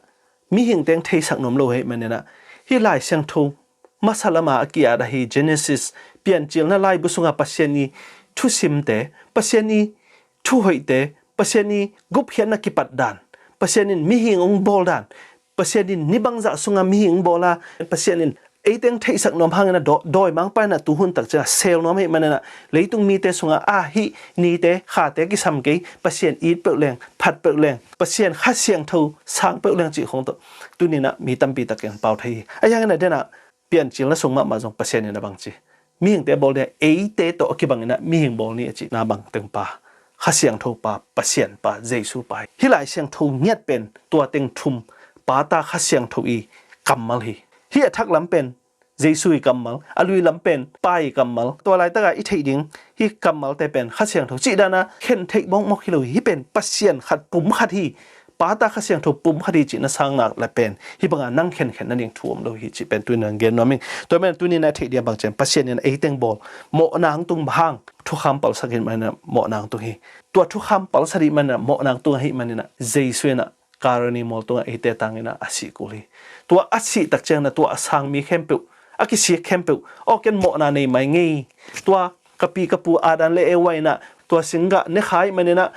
mihing teng theisak nuam lo ahih manin ah, hih Lai Siangtho masa lama a ki-at ahi Genesis, Piancilna laibu sunga Pasian i thusimte, Pasian i thuhoihte, Pasian i gupkhiatna kipat dan, Pasian in mihing hong bawl dan, Pasian in ni bangzah sunga mihing hong bawl a, Pasian in eite hong theihsak nuam hangin a daw-, dawimangpa in a tuhun tak ciang a sel nuam ahih manin a, leitung mite sunga a hih nite khate kisam kei, Pasian it peuh leng, phat peuh leng, Pasian Kha Siangtho sang peuh leng cih khong tawh tuni in a mi tampi tak in pau thei hi. Ahi hangin a den a Piancilna sung mahmah zong Pasian in a bangci, mihingte a bawl ding a, eite tawh a kibangin a mihing bawl ni a cihna bang teng pa, Kha Siangtho pa, Pasian pa, Jesu pa hi. Hih Lai Siangtho ngiat pen tua teng thum, Pa, Ta, Kha Siangtho i kammal hi. Hih a thak lam pen Jesu i kammal, a lui lam pen Pa i kammal. Tua laitaka i theih ding hih kammalte pen Kha Siangtho cih dana khen theih mawkmawk hi lo hi. Hih pen Pasian khat, pum khat hi. Pa, Ta, Kha Siangtho pum khat hi cihna sangna le pen hih banga nang khenkhen nading thu om lo hi cih pen tuni in a gen nuam ing. Tua manin tuni in a theih ding a bang ciang Pasian in a ei teng bawl, mawhna hong tung bang hang, thukham palsak ahih manin a mawhna hong tung hi. Tua thukham palsak ahih manin a mawhna hong tung ahih manin a Jesu in a Kalvari mual tungah eite tangin a sih kul hi. Tua a sih tak ciangin a tua a sang mi khempeuh, a kisik khempeuh, aw ken mawhna nei mai ngei. Tua ka pi ka pu Adam le Eva in a tua singgah ne kha ahih manin a,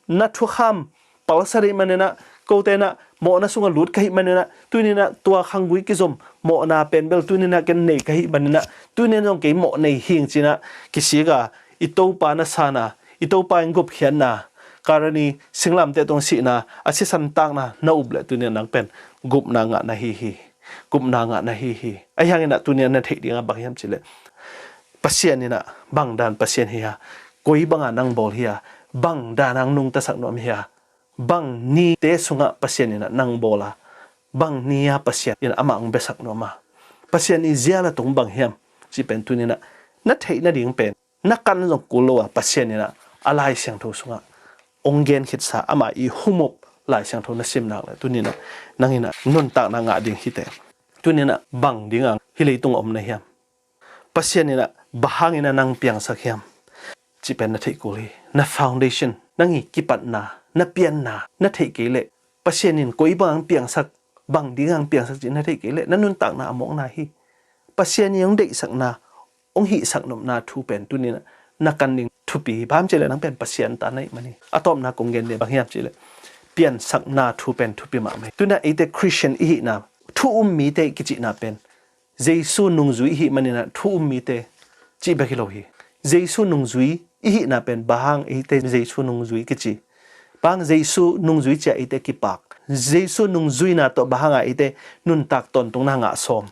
na thukham palsak ahih manin a, kote in a mawhna sungah lut ka hih manin a, tuni in a tua khanggui kizom mawhna pen bel tuni in a ken nei ka hih manin a, tuni in a zong kei mawh nei hing ci-in a kisik a, i Topa na san a, i Topa in gupkhiatna, Kalvari singlamteh tung sihna, a sisan takna na up leh tuni in a nang pen gupna ngah na hi hi. Gupna ngah na hi hi. Ahi hangin a tuni in a na theih ding a bang hiam cih leh, Pasian in a bang dan Pasian hi a, koi banga nang bawl hi a, bang dan a hong nungtasak nuam hi a, bang nite sungah Pasian in a nang bawl a, bang ni a Pasian in a amah hong biasak nuam a, Pasian i zial a tung bang hiam cih pen tuni in a na theih nading pen na kan zong kul lo a, Pasian in a a Lai Siangtho sungah hong gen khitsa, amah i humop Lai Siangtho na sim nak leh tuni in a nang in a nuntakna ngah ding hi teh. Tuni in a bang ding a hih leitung om na hiam? Pasian in a bang hangin a nang piangsak hiam cih pen na theih kul hi. Na foundation, nang i kipatna, na pianna na theih kei leh, Pasian in koi bang hong piangsak, bang ding hong piangsak cih na theih kei leh, na nuntakna a mawkna hi. Pasian i hong deihsakna, hong hihsak nopna thu pen tuni in a na kan ding thupi hi. Bang hiam cih leh nang pen Pasian ta na hih man hi. A tawpna kong gen ding bang hiam cih leh, piansakna thu pen thupi mahmah hi. Tuni in a eite Christian i hihna, thu um mite i kicihna pen Jesu nungzui i hih manin a thu um mite cih bek hi lo hi. Jesu nungzui i hihna pen bang hang eite Jesu nungzui kici? Bang hang Jesu nungzui ci a eite kipak? Jesu nungzuina tawh bang hang a eite nuntak tawntungna ngah sawm?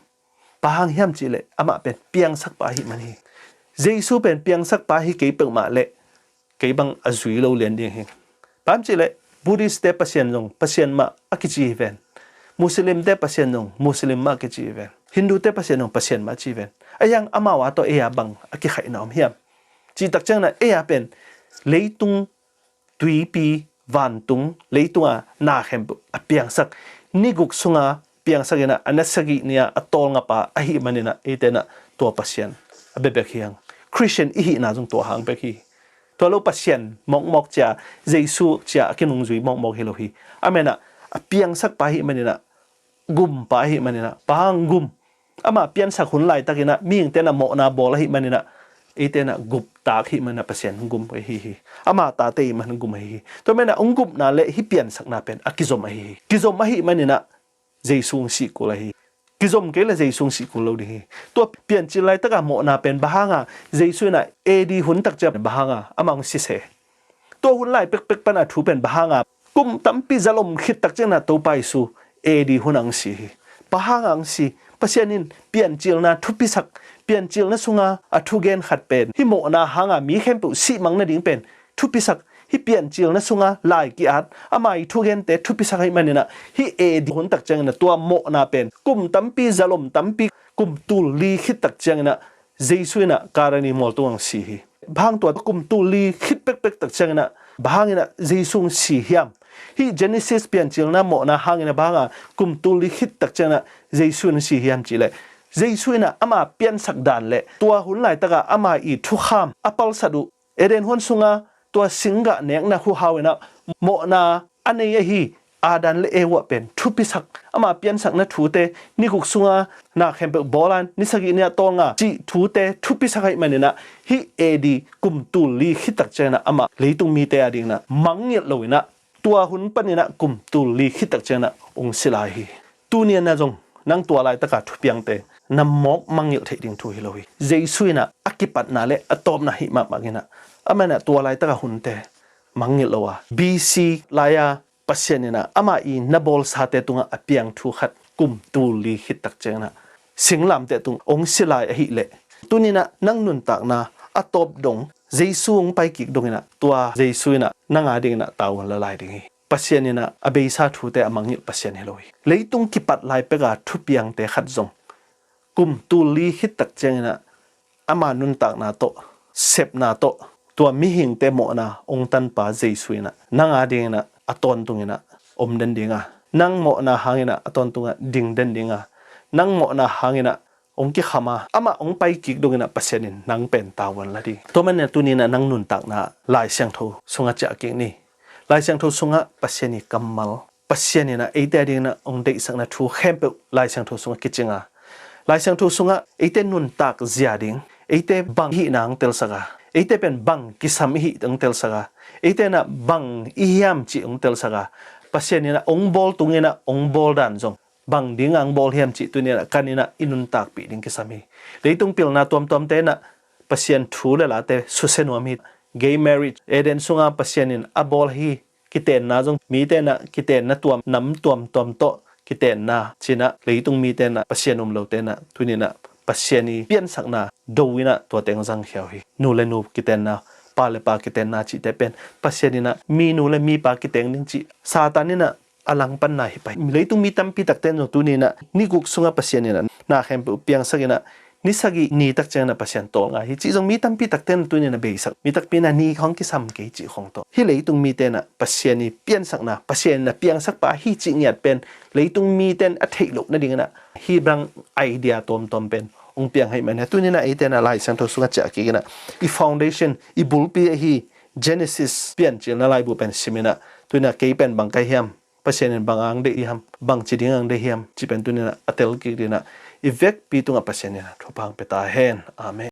Bang hang hiam cih leh amah pen piangsakpa ahih man hi. Jesu pen piangsakpa hi kei peuhmah leh kei bang a zui lo lian ding hi. Bang hiam cih leh Buddhist-te Pasian zong Pasian mah a kici hi ven. Muslim-te Pasian zong Muslim mah a kici hi ven. Hindu-te Pasian zong Pasian mah a ci hi ven. Ahi hang amau a tawh ei a bang a kikhaihna om hiam? Cih tak ciangin a ei a pen leitung, tuipi, vantung, leitunga na khempeuh a piangsak, ni guk sunga piangsak in a, a nat sagih ni-a a tawlngapa ahih manin a, eite in a tua Pasian a bia bek hi hang. Christian i hihna zong tua hang bek hi. Tua lo Pasian mawkmawk ci a, Jesu ci a a kinungzui mawkmawk hi lo hi. Amah in a a piangsakpa ahih manin a, gumpa ahih manin a, bang hang gum? Amah piansak hun laitakin a mihingte in a mawhna bawl ahih manin a, eite in a guptak ahih manin a Pasian hong gum ahi hi. Ama tate ahih man hong gum ahi hi. Tua manin a hong gupna le hih piansakna pen a kizom ahi hi. Kizom ahih manin a Jesu hong sih kul ahi hi. Kizom kei leh Jesu hong sih kul lo ding hi. Tua Piancil laitaka mawhna pen bang hanga Jesu in a A D hun tak ciang bang hanga amah hong si se? Tua hun lai pekpek pan a thu pen bang hanga kum tampi zalom khit tak ciangin a Topa Jesu A D hun a hong si hi. Bang hanga hong si? Pasian in Piancilna thupisak, Piancilna sunga a thugen khat pen hih mawhna hanga mi khempeuh sihmang nading pen thupisak, hih Piancilna sunga lai ki-at, ama i thugente thupisak ahih manin a, hih A D hun tak ciangin a tua mawhna pen kum tampi, zalom tampi, kum tul li khit tak ciangin a Jesu in a Kalvari mual tungah hong si hi. Bang hang tua kum tul li khit pekpek tak ciangin a bang hangin a Jesu hong si hiam? Hih Genesis Piancilna mawhna hangin a bang hanga kum tul li khit tak ciangin a Jesu in hong si hiam cih leh, Jesu in a ama piansak dan le tua hun laitaka ama i thukham a palsat uh, Eden huan sunga tua singgah nekna huhau in a mawhna a nei ahi Adam le Eva pen thupisak, ama piansakna thute, ni guk sunga na khempeuh bawl a, ni sagih ni-ah tawlnga cih thute thupisak ahih maninah, hih A D kum tul li khit tak cianginah amah leitung mite a dinginah mangngilh loinah, tua hun paninah kum tul li khit tak cianginah hong si lai hi. Tuni-a na zong nang tua laitaka thupiangte na mawk mangngilh theih ding thu hi lo hi. Jesu inah a kipatna le a tawpna hih mahmah inah, amah inah tua laitaka hunte mangngilh lo a, B C lai-a Pasian inah amah i na bawlsate tungah a piang thu khat kum tul li khit tak cianginah singlamteh tung hong si lai ahih leh, tuninah nang nuntakna a tawp dong Jesu hong paikik donginah tua Jesu inah nang a dinginah tavuan la lai ding hi. Pasian inah a beisa thute a mangngilh Pasian hi lo hi. Leitung kipat lai peka thupiangte khat zong kum tul li khit tak cianginah ama nuntakna tawh, sepna tawh, tua mihingte mawhna hong tanpa Jesu inah nang a dinginah a tawntunginah om den dinga, nang mawhna hanginah a tawntungah ding den dinga, nang mawhna hanginah hong kikhama, amah hong paikik donginah Pasian in nang pen tavuan la ding. Tua maninah tuninah nang nuntakna Lai Siangtho sungah ciahkik ni. Lai Siangtho sungah Pasian i kammal, Pasian inah eite a dinginah hong deihsakna thu khempeuh Lai Siangtho sungah kicinga, Lai Siangtho sungah eite nuntak zia ding, eite bang hihna hong telsaka, eite pen bang kisam ihih hong telsaka, eite inah bang i hiam cih hong telsaka, Pasian inah hong bawl tunginah hong bawl dan zong bang dinga hong bawl hiam cih tuninah kan inah i nuntakpih ding kisam hi. Leitung pilna tuamtuamte inah Pasian thu le late susia nuam hi. Gay marriage, Eden sunga Pasian in a bawl hi. Kitenna zong mite inah kitenna tuam, nam tuamtuam tawh kitenna cinah leitung mite inah Pasian um lote inah tuninah Pasian i piansakna do inah tuate hong zangkhia uh hi. Nu le nu kitenna, pa le pa kitenna cihte pen Pasian inah mi nu le mi pa kiteng ding cih Satan inah a langpanna hi pah hi. Leitung mi tampi takte in zong tuninah ni guk sungah Pasian inah na khempeuh piangsak inah ni sagih ni tak cianginah Pasian tawlnga hi cih zong mi tampi takte in tuninah beisak. Mi takpi inah ni khawng kisam kei cih khawng tawh, hih leitung mite inah Pasian i piansakna, Pasian inah piangsakpa hi cih ngiat pen leitung mite in a theih loh nadinginah hih bang idea tuamtuam pen hong piang ahih manin, tuninah eite inah Lai Siangtho sungah ciahkik inah i foundation, i bulpi ahi Genesis, Piancilna laibu pen siminah, tuninah kei pen bang ka hi hiam, Pasian in bang a hong deih hiam, bangci ding a hong deih hiam cih pen tuninah a telkik dinginah i vekpi tungah Pasian inah thupha hong pia ta hen. Amen.